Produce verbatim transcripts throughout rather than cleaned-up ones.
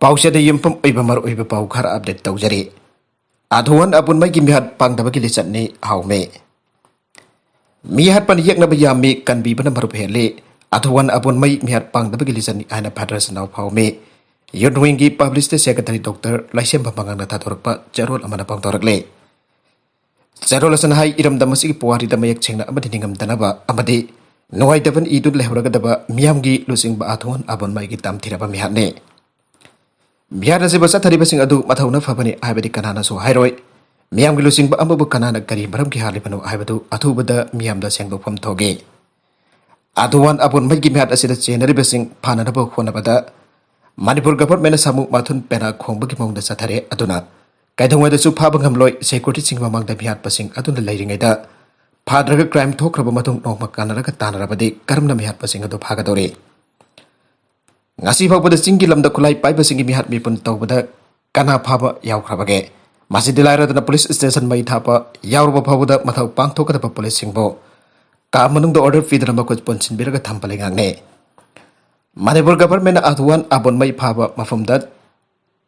ꯄꯥꯎꯆꯦꯗ ꯌꯨꯝꯐꯝ ꯑꯣꯏꯕ ꯃꯔꯨꯑꯣꯏꯕ ꯄꯥꯎ ꯈꯔ update ꯇꯧꯖꯔꯤ꯫ ꯑꯥꯊꯨꯋꯥꯟ ꯑꯕꯨꯟꯃꯩꯒꯤ ꯃꯤꯍꯥꯠ ꯄꯥꯡꯗꯕꯒꯤ ꯂꯤꯆꯠꯅꯤ ꯍꯥꯎꯃꯤ꯫ ꯃꯤ ꯍꯥꯠꯄꯅ ꯌꯦꯛꯅꯕ ꯌꯥꯝꯃꯤ, ꯀꯟꯕꯤꯕꯅ ꯃꯔꯨꯞ ꯍꯦꯜꯂꯤ꯫ ꯑꯥꯊꯨꯋꯥꯟ ꯑꯕꯨꯟꯃꯩ ꯃꯤꯍꯥꯠ ꯄꯥꯡꯗꯕꯒꯤ ꯂꯤꯆꯠꯅꯤ ꯍꯥꯏꯅ ꯐꯦꯗꯔꯦꯁꯟ ꯑꯥꯎ ꯐꯥꯎꯃꯤ꯫ Youth Wing ꯒꯤ Publicity Secretary Doctor ꯂꯥꯏꯁꯦꯝꯕ ꯃꯉꯥꯡꯅ ꯊꯥꯗꯣꯔꯛꯄ ꯆꯦꯔꯣꯜ ꯑꯃꯅ ꯐꯣꯡꯗꯣꯔꯛꯂꯤ꯫ ꯆꯦꯔꯣꯜ ꯑꯁꯤꯅ ꯍꯥꯏ, ꯏꯔꯝꯗꯝ ꯑꯁꯤꯒꯤ ꯄꯨꯋꯥꯔꯤꯗ ꯃꯌꯦꯛ ꯁꯦꯡꯅ ꯑꯃꯗꯤ ꯅꯤꯡꯉꯝꯗꯅꯕ ꯑꯃꯗꯤ ꯅꯨꯡꯉꯥꯏꯇꯕꯅ ꯏꯗꯨꯅ ꯂꯩꯍꯧꯔꯒꯗꯕ ꯃꯤꯌꯥꯝꯒꯤ ꯂꯨꯆꯤꯡꯕ ꯑꯥꯊꯨꯋꯥꯟ ꯑꯕꯨꯟꯃꯩꯒꯤ ꯇꯝꯊꯤꯔꯕ ꯃꯤꯍꯥꯠꯅꯤ꯫ ꯃꯤꯍꯥꯠ ꯑꯁꯤꯕꯨ ꯆꯠꯊꯔꯤꯕꯁꯤꯡ ꯑꯗꯨ ꯃꯊꯧꯅ ꯐꯕꯅꯤ ꯍꯥꯏꯕꯗꯤ ꯀꯅꯥꯅꯁꯨ ꯍꯥꯏꯔꯣꯏ꯫ ꯃꯤꯌꯥꯝꯒꯤ ꯂꯨꯆꯤꯡꯕ ꯑꯃꯕꯨ ꯀꯅꯥꯅ ꯀꯔꯤ ꯃꯔꯝꯒꯤ ꯍꯥꯠꯂꯤꯕꯅꯣ ꯍꯥꯏꯕꯗꯨ ꯑꯊꯨꯕꯗ ꯃꯤꯌꯥꯝꯗ ꯁꯦꯡꯗꯣꯛꯐꯝ ꯊꯣꯛꯏ꯫ ꯑꯥꯊꯨꯋꯥꯟ ꯑꯕꯨꯟꯃꯩꯒꯤ ꯃꯤꯍꯥꯠ ꯑꯁꯤꯗ ꯆꯦꯟꯅꯔꯤꯕꯁꯤꯡ ꯐꯥꯅꯅꯕ ꯍꯣꯠꯅꯕꯗ ꯃꯅꯤꯄꯨꯔ government ꯅ ꯁꯥꯃꯨ ꯃꯊꯨꯟ ꯄꯦꯅꯥ ꯈꯣꯡꯕꯒꯤ ꯃꯑꯣꯡꯗ ꯆꯠꯊꯔꯦ꯫ ꯑꯗꯨꯅ ꯀꯩꯗꯧꯉꯩꯗꯁꯨ ꯐꯥꯕ ꯉꯝꯂꯣꯏ꯫ Security ꯁꯤꯡꯒꯤ ꯃꯃꯥꯡꯗ ꯃꯤꯍꯥꯠꯄꯁꯤꯡ ꯑꯗꯨꯅ ꯂꯩꯔꯤꯉꯩꯗ ꯐꯥꯗ꯭ꯔꯒ crime ꯊꯣꯛꯈ꯭ꯔꯕ ꯃꯇꯨꯡ ꯅꯣꯡꯃ ꯀꯥꯟꯅꯔꯒ ꯇꯥꯟꯅꯔꯕꯗꯤ ꯀꯔꯝꯅ ꯃꯤꯍꯥꯠꯄꯁꯤꯡ ꯑꯗꯨ ꯐꯥꯒꯗꯧꯔꯤ? ꯉꯁꯤ ꯐꯥꯎꯕꯗ ꯆꯤꯡꯒꯤ ꯂꯝꯗ ꯈꯨꯠꯂꯥꯏ ꯄꯥꯏꯕꯁꯤꯡꯒꯤ ꯃꯤꯍꯥꯠ ꯃꯤꯄꯨꯟ ꯇꯧꯕꯗ ꯀꯅꯥ ꯐꯥꯕ ꯌꯥꯎꯈ꯭ꯔꯕꯒꯦ? ꯃꯁꯤꯗꯤ ꯂꯥꯏꯔꯗꯅ police station ꯃꯩ ꯊꯥꯕ ꯌꯥꯎꯔꯕ ꯐꯥꯎꯕꯗ ꯃꯊꯧ ꯄꯥꯡꯊꯣꯛꯀꯗꯕ police ꯁꯤꯡꯕꯨ ꯀꯥ ꯃꯅꯨꯡꯗ order ꯄꯤꯗꯨꯅ ꯃꯈꯨꯠ ꯄꯨꯟꯁꯤꯟꯕꯤꯔꯒ ꯊꯝꯕ ꯂꯩꯉꯥꯛꯅꯤ꯫ ꯃꯅꯤꯄꯨꯔ government ꯅ ꯑꯥꯊꯨꯋꯥꯟ ꯑꯕꯨꯟꯃꯩ ꯐꯥꯕ ꯃꯐꯝꯗ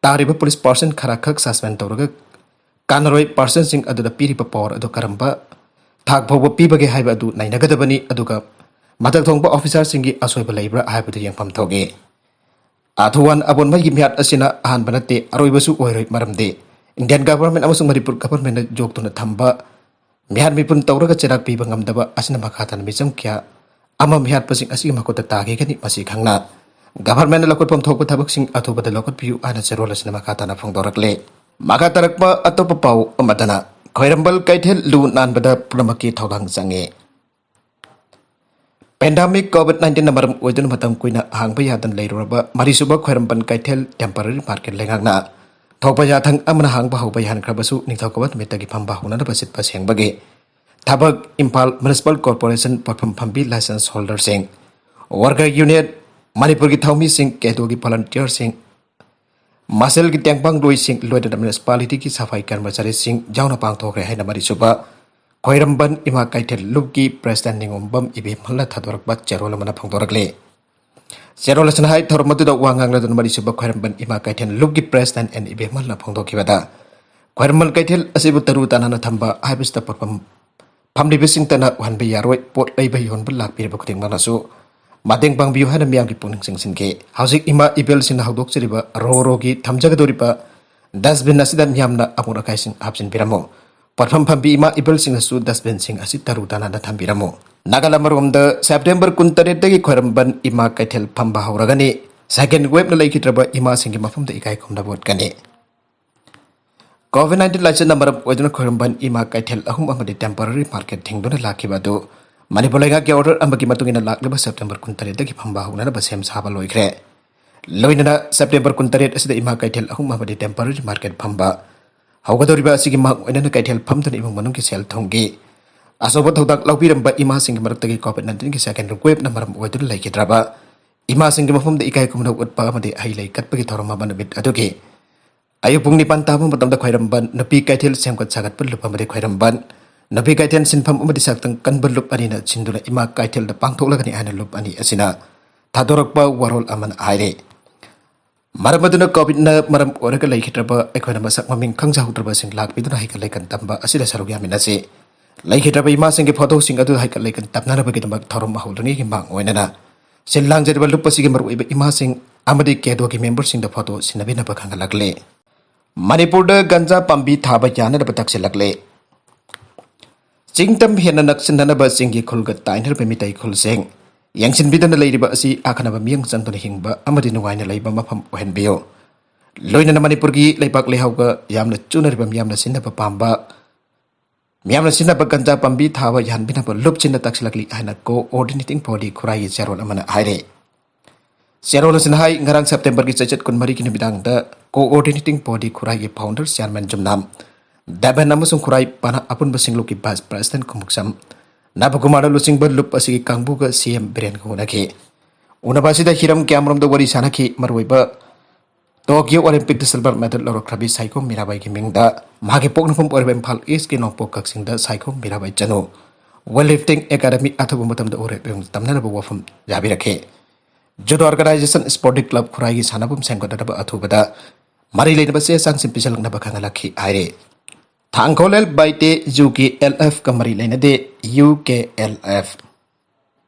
ꯇꯥꯔꯤꯕ police person ꯈꯔ ꯈꯛ suspend ꯇꯧꯔꯒ ꯀꯥꯟꯅꯔꯣꯏ꯫ Person ꯁꯤꯡ ꯑꯗꯨꯗ ꯄꯤꯔꯤꯕ power ꯑꯗꯨ ꯀꯔꯝꯕ ꯊꯥꯛ ꯐꯥꯎꯕ ꯄꯤꯕꯒꯦ ꯍꯥꯏꯕ ꯑꯗꯨ ꯅꯩꯅꯒꯗꯕꯅꯤ, ꯑꯗꯨꯒ ꯃꯊꯛ ꯊꯣꯡꯕ officer ꯁꯤꯡꯒꯤ ꯑꯁꯣꯏꯕ ꯂꯩꯕ꯭ꯔꯥ ꯍꯥꯏꯕꯗꯨ ꯌꯦꯡꯐꯝ ꯊꯣꯛꯏ꯫ ꯑꯥꯊꯨꯋꯥꯟ ꯑꯕꯨꯟꯃꯩꯒꯤ ꯃꯤꯍꯥꯠ ꯑꯁꯤꯅ ꯑꯍꯥꯟꯕ ꯅꯠꯇꯦ, ꯑꯔꯣꯏꯕꯁꯨ ꯑꯣꯏꯔꯣꯏ, ꯃꯔꯝꯗꯤ Indian government ꯑꯃꯁꯨꯡ ꯃꯅꯤꯄꯨꯔ government ꯅ ꯌꯣꯛꯇꯨꯅ ꯊꯝꯕ ꯃꯤꯍꯥꯠ ꯃꯤꯄꯨꯟ ꯇꯧꯔꯒ ꯆꯩꯔꯥꯛ ꯄꯤꯕ ꯉꯝꯗꯕ ꯑꯁꯤꯅ ꯃꯈꯥ ꯇꯥꯅ ꯃꯤꯆꯝ ꯀꯌꯥ ꯑꯃ ꯃꯤꯍꯥꯠꯄꯁꯤꯡ ꯑꯁꯤꯒꯤ ꯃꯈꯨꯠꯇ ꯇꯥꯈꯤꯒꯅꯤ꯫ ꯃꯁꯤ ꯈꯪꯅ government ꯅ ꯂꯧꯈꯠꯐꯝ ꯊꯣꯛꯄ ꯊꯕꯛꯁꯤꯡ ꯑꯊꯨꯕꯗ ꯂꯧꯈꯠꯄꯤꯌꯨ ꯍꯥꯏꯅ ꯆꯦꯔꯣꯜ ꯑꯁꯤꯅ ꯃꯈꯥ ꯇꯥꯅ ꯐꯣꯡꯗꯣꯔꯛꯂꯤ꯫ ꯃꯈꯥ ꯇꯥꯔꯛꯄ ꯑꯇꯣꯞꯄ ꯄꯥꯎ ꯑꯃꯗꯅ, ꯈ꯭ꯋꯥꯏꯔꯝꯕꯟ ꯀꯩꯊꯦꯜ ꯂꯨ ꯅꯥꯟꯕꯗ ꯄꯨꯝꯅꯃꯛꯀꯤ ꯊꯧꯗꯥꯡ ꯆꯪꯉꯤ꯫ Pandemic COVID nineteen ꯅ ꯃꯔꯝ ꯑꯣꯏꯗꯨꯅ ꯃꯇꯝ ꯀꯨꯏꯅ ꯍꯥꯡꯕ ꯌꯥꯗꯅ ꯂꯩꯔꯨꯔꯕ ꯃꯔꯤꯁꯨꯕ ꯈ꯭ꯋꯥꯏꯔꯝꯕꯟ ꯀꯩꯊꯦꯜ temporary market ꯂꯩꯉꯥꯛꯅ ꯊꯣꯛꯄ ꯌꯥꯊꯪ ꯑꯃꯅ ꯍꯥꯡꯕ ꯍꯧꯕ ꯌꯥꯍꯟꯈ꯭ꯔꯕꯁꯨ, ꯅꯤꯡꯊꯧꯀꯥꯕ ꯅꯨꯃꯤꯠꯇꯒꯤ ꯐꯝꯕ ꯍꯧꯅꯅꯕ ꯁꯤꯠꯄ ꯁꯦꯡꯕꯒꯤ ꯊꯕꯛ Imphal Municipal Corporation ꯄꯣꯠꯐꯝ ꯐꯝꯕꯤ license holder ꯁꯤꯡ, worker unit, ꯃꯅꯤꯄꯨꯔꯒꯤ ꯊꯧꯃꯤꯁꯤꯡ, ꯀꯦꯗꯣꯒꯤ volunteer ꯁꯤꯡ, ꯃꯁꯦꯜꯒꯤ ꯇꯦꯡꯕꯥꯡ ꯂꯣꯏꯁꯤꯡ, ꯂꯣꯏꯅꯅ municipality ꯒꯤ ꯁꯐꯥꯏ ꯀꯔꯃꯆꯥꯔꯤꯁꯤꯡ ꯌꯥꯎꯅ ꯄꯥꯡꯊꯣꯛꯈ꯭ꯔꯦ ꯍꯥꯏꯅ ꯃꯔꯤꯁꯨꯕ ꯈ꯭ꯋꯥꯏꯔꯝꯕꯟ ꯏꯃꯥ ꯀꯩꯊꯦꯜ ꯂꯨꯞꯀꯤ president ꯅꯤꯉꯣꯝꯕꯝ ꯏꯕꯦꯝꯍꯜꯅ ꯊꯥꯗꯣꯔꯛꯄ ꯆꯦꯔꯣꯜ ꯑꯃꯅ ꯐꯣꯡꯗꯣꯔꯛꯂꯤ꯫ ꯆꯦꯔꯣꯜ ꯑꯁꯤꯅ ꯍꯥꯏ, ꯊꯧꯔꯝ ꯑꯗꯨꯗ ꯋꯥ ꯉꯥꯡꯂꯗꯨꯅ ꯃꯔꯤꯁꯨꯕ ꯈ꯭ꯋꯥꯏꯔꯝꯕꯟ ꯏꯃꯥ ꯀꯩꯊꯦꯜ ꯂꯨꯞꯀꯤ ꯄ꯭ꯔꯦꯁꯤꯗꯦꯟ ꯑꯦꯟ ꯏꯕꯦꯝꯍꯜꯅ ꯐꯣꯡꯗꯣꯛꯈꯤꯕꯗ, ꯈ꯭ꯋꯥꯏꯔꯝꯕꯟ ꯀꯩꯊꯦꯜ ꯑꯁꯤꯕꯨ ꯇꯔꯨ ꯇꯅꯥꯟꯅ ꯊꯝꯕ ꯍꯥꯏꯕꯁꯤꯗ ꯄꯣꯠꯐꯝ ꯐꯝꯂꯤꯕꯁꯤꯡꯇꯅ ꯎꯍꯟꯕ ꯌꯥꯔꯣꯏ, ꯄꯣꯠ ꯂꯩꯕ ꯌꯣꯟꯕ ꯂꯥꯛꯄꯤꯔꯤꯕ ꯈꯨꯗꯤꯡꯃꯛꯅꯁꯨ ꯃꯇꯦꯡ ꯄꯥꯡꯕꯤꯌꯨ ꯍꯥꯏꯅ ꯃꯤꯌꯥꯝꯒꯤ ꯄꯨꯛꯅꯤꯡ ꯆꯤꯡꯁꯤꯟꯈꯤ꯫ ꯍꯧꯖꯤꯛ ꯏꯃꯥ ꯏꯕꯦꯜꯁꯤꯡꯅ ꯍꯧꯗꯣꯛꯆꯔꯤꯕ ꯔꯣ ꯔꯣꯒꯤ ꯊꯝꯖꯒꯗꯧꯔꯤꯕ ꯗꯁꯕꯤꯟ ꯑꯁꯤꯗ ꯃꯤꯌꯥꯝꯅ ꯑꯃꯣꯠ ꯑꯀꯥꯏꯁꯤꯡ ꯍꯥꯞꯆꯤꯟꯕꯤꯔꯝꯃꯨ꯫ ꯄꯣꯠꯐꯝ ꯐꯝꯕꯤ ꯏꯃꯥ ꯏꯕꯦꯜꯁꯤꯡꯅꯁꯨ ꯗꯁꯕꯤꯟꯁꯤꯡ ꯑꯁꯤ ꯇꯔꯨ ꯇꯅꯥꯟꯅ ꯊꯝꯕꯤꯔꯝꯃꯨ꯫ ꯅꯥꯒꯥꯂꯥꯟ ꯃꯔꯣꯝꯗ ꯁꯦꯞꯇꯦꯝꯕꯔ ꯀꯨꯟꯇꯔꯦꯠꯇꯒꯤ ꯈ꯭ꯋꯥꯏꯔꯝꯕꯟ ꯏꯃꯥ ꯀꯩꯊꯦꯜ ꯐꯝꯕ ꯍꯧꯔꯒꯅꯤ꯫ ꯁꯦꯀꯦꯟ ꯋꯦꯕꯅ ꯂꯩꯈꯤꯗ꯭ꯔꯕ ꯏꯃꯥꯁꯤꯡꯒꯤ ꯃꯐꯝꯗ ꯏꯀꯥꯏ ꯈꯨꯝꯅꯕ ꯎꯠꯀꯅꯤ꯫ ꯀꯣꯚꯤꯗ ꯅꯥꯏꯟꯇꯤꯟ ꯂꯥꯏꯆꯠꯅ ꯃꯔꯝ ꯑꯣꯏꯗꯨꯅ ꯈ꯭ꯋꯥꯏꯔꯝꯕꯟ ꯏꯃꯥ ꯀꯩꯊꯦꯜ ꯑꯍꯨꯝ ꯑꯃꯗꯤ ꯇꯦꯝꯄꯔꯔꯤ ꯃꯥꯔꯀꯦꯠ ꯊꯤꯡꯗꯨꯅ ꯂꯥꯛꯈꯤꯕ ꯑꯗꯨ ꯃꯅꯤꯄꯨꯔ ꯂꯩꯉꯥꯛꯀꯤ ꯑꯣꯔꯗꯔ ꯑꯃꯒꯤ ꯃꯇꯨꯡ ꯏꯟꯅ ꯂꯥꯛꯂꯤꯕ ꯁꯦꯞꯇꯦꯝꯕꯔ ꯀꯨꯟꯇꯔꯦꯠꯇꯒꯤ ꯐꯝꯕ ꯍꯧꯅꯅꯕ ꯁꯦꯝ ꯁꯥꯕ ꯂꯣꯏꯈ꯭ꯔꯦ꯫ ꯂꯣꯏꯅꯅ ꯁꯦꯞꯇꯦꯝꯕꯔ ꯀꯨꯟꯇꯔꯦꯠ ꯑꯁꯤꯗ ꯏꯃꯥ ꯀꯩꯊꯦꯜ ꯑꯍꯨꯝ ꯑꯃꯗꯤ ꯇꯦꯝꯄꯔꯔꯤ ꯃꯥꯔꯀꯦꯠ ꯐꯝꯕ ꯍꯧꯒꯗꯧꯔꯤꯕ ꯑꯁꯤꯒꯤ ꯃꯥꯡ ꯑꯣꯏꯅꯅ ꯀꯩꯊꯦꯜ ꯐꯝꯗꯨꯅ ꯏꯃꯨꯡ ꯃꯅꯨꯡꯒꯤ ꯁꯦꯜ ꯊꯨꯝꯒꯤ ꯑꯆꯧꯕ ꯊꯧꯗꯥꯡ ꯂꯧꯕꯤꯔꯝꯕ ꯏꯃꯥꯁꯤꯡꯒꯤ ꯃꯔꯛꯇꯒꯤ ꯀꯣꯚꯤꯗ ꯅꯥꯏꯟꯇꯤꯟꯒꯤ ꯁꯦꯀꯦꯟ ꯋꯦꯕꯅ ꯃꯔꯝ ꯑꯣꯏꯗꯨꯅ ꯂꯩꯈꯤꯗ꯭ꯔꯕ ꯏꯃꯥꯁꯤꯡꯒꯤ ꯃꯐꯝꯗ ꯏꯀꯥꯏ ꯈꯨꯝꯅꯕ ꯎꯠꯄ ꯑꯃꯗꯤ ꯍꯩ ꯂꯩ ꯀꯠꯄꯒꯤ ꯊꯧꯔꯝ ꯑꯃ ꯅꯨꯃꯤꯠ ꯑꯗꯨꯒꯤ ꯑꯌꯨꯛ ꯄꯨꯡ ꯅꯤꯄꯥꯟ ꯇꯥꯕ ꯃꯇꯝꯗ ꯈ꯭ꯋꯥꯏꯔꯝꯕꯟ ꯅꯨꯄꯤ ꯀꯩꯊꯦꯜ ꯁꯦꯝꯒꯠ ꯁꯥꯒꯠꯄ ꯂꯨꯞ ꯑꯃꯗꯤ ꯈ꯭ꯋꯥꯏꯔꯝꯕꯟ ꯅꯨꯄꯤ ꯀꯩꯊꯦꯜ ꯁꯤꯟꯐꯝ ꯑꯃꯗꯤ ꯁꯛꯇꯝ ꯀꯟꯕ ꯂꯨꯞ ꯑꯅꯤꯅ ꯁꯤꯟꯗꯨꯅ ꯏꯃꯥ ꯀꯩꯊꯦꯜꯗ ꯄꯥꯡꯊꯣꯛꯂꯒꯅꯤ ꯍꯥꯏꯅ ꯂꯨꯞ ꯑꯅꯤ ꯑꯁꯤꯅ ꯊꯥꯗꯣꯔꯛꯄ ꯋꯥꯔꯣꯜ ꯑꯃꯅ ꯍꯥꯏꯔꯤ꯫ ꯃꯔꯝ ꯑꯗꯨꯅ ꯀꯣꯚꯤꯗꯅ ꯃꯔꯝ ꯑꯣꯏꯔꯒ ꯂꯩꯈꯤꯗ꯭ꯔꯕ ꯑꯩꯈꯣꯏꯅ ꯃꯁꯛ ꯃꯃꯤꯡ ꯈꯪꯖꯍꯧꯗ꯭ꯔꯕꯁꯤꯡ ꯂꯥꯛꯄꯤꯗꯨꯅ ꯍꯩꯀꯠ ꯂꯩꯀꯟ ꯇꯝꯕ ꯑꯁꯤꯗ ꯁꯔꯨꯛ ꯌꯥꯃꯤꯟꯅꯁꯤ꯫ ꯂꯩꯈꯤꯗ꯭ꯔꯕ ꯏꯃꯥꯁꯤꯡꯒꯤ ꯐꯣꯇꯣꯁꯤꯡ ꯑꯗꯨ ꯍꯩꯀꯠ ꯂꯩꯀꯟ ꯇꯝꯅꯅꯕꯒꯤꯗꯃꯛ ꯊꯧꯔꯝ ꯍꯧꯗ꯭ꯔꯤꯉꯩꯒꯤ ꯃꯥꯡ ꯑꯣꯏꯅꯅ ꯁꯤꯜ ꯂꯥꯡꯖꯔꯤꯕ ꯂꯨꯞ ꯑꯁꯤꯒꯤ ꯃꯔꯨꯑꯣꯏꯕ ꯏꯃꯥꯁꯤꯡ ꯑꯃꯗꯤ ꯀꯦꯗꯣꯒꯤ ꯃꯦꯝꯕꯔꯁꯤꯡꯗ ꯐꯣꯇꯣ ꯁꯤꯟꯅꯕꯤꯅꯕ ꯈꯪꯍꯜꯂꯛꯂꯤ꯫ ꯃꯅꯤꯄꯨꯔꯗ ꯒꯟꯖꯥ ꯄꯥꯝꯕꯤ ꯊꯥꯕ ꯌꯥꯅꯅꯕ ꯇꯛꯁꯤꯜꯂꯛꯂꯦ꯫ ꯆꯤꯡꯇꯝ ꯍꯦꯟꯅ ꯅꯛꯁꯤꯟꯅꯅꯕ ꯆꯤꯡꯒꯤ ꯈꯨꯜꯒ ꯇꯥꯏꯅꯔꯕ ꯃꯤꯇꯩ ꯈꯨꯜꯁꯤꯡ ꯌꯦꯡꯁꯤꯟꯕꯤꯗꯨꯅ ꯂꯩꯔꯤꯕ ꯑꯁꯤ ꯑꯈꯟꯅꯕ ꯃꯤꯠꯌꯦꯡ ꯆꯪꯗꯨꯅ ꯍꯤꯡꯕ ꯑꯃꯗꯤ ꯅꯨꯡꯉꯥꯏꯅ ꯂꯩꯕ ꯃꯐꯝ ꯑꯣꯏꯍꯟꯕꯤꯌꯨ꯫ ꯂꯣꯏꯅꯅ ꯃꯅꯤꯄꯨꯔꯒꯤ ꯂꯩꯕꯥꯛ ꯂꯩꯍꯥꯎꯒ ꯌꯥꯝꯅ ꯆꯨꯅꯔꯤꯕ ꯃꯤꯌꯥꯝꯅ ꯁꯤꯖꯤꯟꯅꯕ ꯄꯥꯝꯕ, ꯃꯤꯌꯥꯝꯅ ꯁꯤꯖꯤꯟꯅꯕ ꯒꯟꯖꯥ ꯄꯥꯝꯕꯤ ꯊꯥꯕ ꯌꯥꯍꯟꯕꯤꯅꯕ ꯂꯨꯞꯁꯤꯟꯅ ꯇꯛꯁꯤꯜꯂꯛꯂꯤ ꯍꯥꯏꯅ ꯀꯣꯑꯣꯔꯗꯤꯅꯦꯇꯤꯡ ꯕꯣꯗꯤ ꯈꯨꯔꯥꯏꯒꯤ ꯆꯦꯔꯣꯜ ꯑꯃꯅ ꯍꯥꯏꯔꯦ꯫ ꯆꯦꯔꯣꯜ ꯑꯁꯤꯅ ꯍꯥꯏ, ꯉꯔꯥꯡ ꯁꯦꯞꯇꯦꯝꯕꯔꯒꯤ ꯆꯩꯆꯠ ꯀꯨꯟꯃꯔꯤꯒꯤ ꯅꯨꯃꯤꯗꯥꯡꯗ ꯀꯣꯑꯣꯔꯗꯤꯅꯦꯇꯤꯡ ꯕꯣꯗꯤ ꯈꯨꯔꯥꯏꯒꯤ ꯐꯥꯎꯟꯗꯔ ꯆꯤꯌꯥꯔꯃꯦꯟ ꯖꯨꯝꯅꯥꯝ ꯗꯦꯕꯟ ꯑꯃꯁꯨꯡ ꯈꯨꯔꯥꯏ ꯄꯅꯥ ꯑꯄꯨꯟꯕ ꯁꯤꯡꯂꯨꯞꯀꯤ ꯚꯥꯏꯁ ꯄ꯭ꯔꯦꯁꯤꯗꯦꯟꯠ ꯈꯨꯃꯨꯛꯁꯝ ꯅꯕꯀꯨꯃꯥꯔ ꯂꯨꯆꯤꯡꯕ ꯂꯨꯞ ꯑꯁꯤꯒꯤ ꯀꯥꯡꯕꯨꯒ ꯁꯤ ꯑꯦꯝ ꯕꯤꯔꯦꯟꯒ ꯎꯅꯈꯤ꯫ ꯎꯅꯕ ꯑꯁꯤꯗ ꯍꯤꯔꯝ ꯀꯌꯥꯃꯔꯣꯝꯗ ꯋꯥꯔꯤ ꯁꯥꯅꯈꯤ꯫ ꯃꯔꯨꯑꯣꯏꯕ ꯇꯣꯀꯤꯌꯣ ꯑꯣꯂꯤꯝꯄꯤꯛꯇ ꯁꯤꯜꯚꯔ ꯃꯦꯗꯜ ꯂꯧꯔꯛꯈ꯭ꯔꯕꯤ ꯁꯥꯏꯈꯣꯝ ꯃꯤꯔꯥꯕꯥꯏꯒꯤ ꯃꯤꯡꯗ ꯃꯍꯥꯛꯀꯤ ꯄꯣꯛꯅꯐꯝ ꯑꯣꯏꯔꯤꯕ ꯏꯝꯐꯥꯜ ꯏꯁꯀꯤ ꯅꯣꯡꯄꯣꯛ ꯀꯛꯆꯤꯡꯗ Saikhom Mirabai Chanu weight lifting academy ꯑꯊꯨꯕ ꯃꯇꯝꯗ ꯎꯔꯦꯞ ꯇꯝꯅꯅꯕ ꯋꯥꯐꯝ ꯌꯥꯕꯤꯔꯛꯈꯤ꯫ Judo Organization Sporting Club ꯈꯨꯔꯥꯏꯒꯤ ꯁꯥꯟꯅꯐꯝ ꯁꯦꯝꯒꯠꯅꯅꯕ ꯑꯊꯨꯕꯗ ꯃꯔꯤ ꯂꯩꯅꯕ ꯆꯦ ꯆꯥꯡꯁꯤꯡ ꯄꯤꯁꯤꯜꯂꯛꯅꯕ ꯈꯪꯍꯜꯂꯛꯈꯤ ꯍꯥꯏꯔꯦ꯫ ꯊꯥꯡꯈꯣꯂꯦꯜ ꯕꯥꯏꯇꯦ ꯌꯨ ꯀꯦ ꯑꯦꯜ ꯑꯦꯐꯀ ꯃꯔꯤ ꯂꯩꯅꯗꯦ꯫ U K L F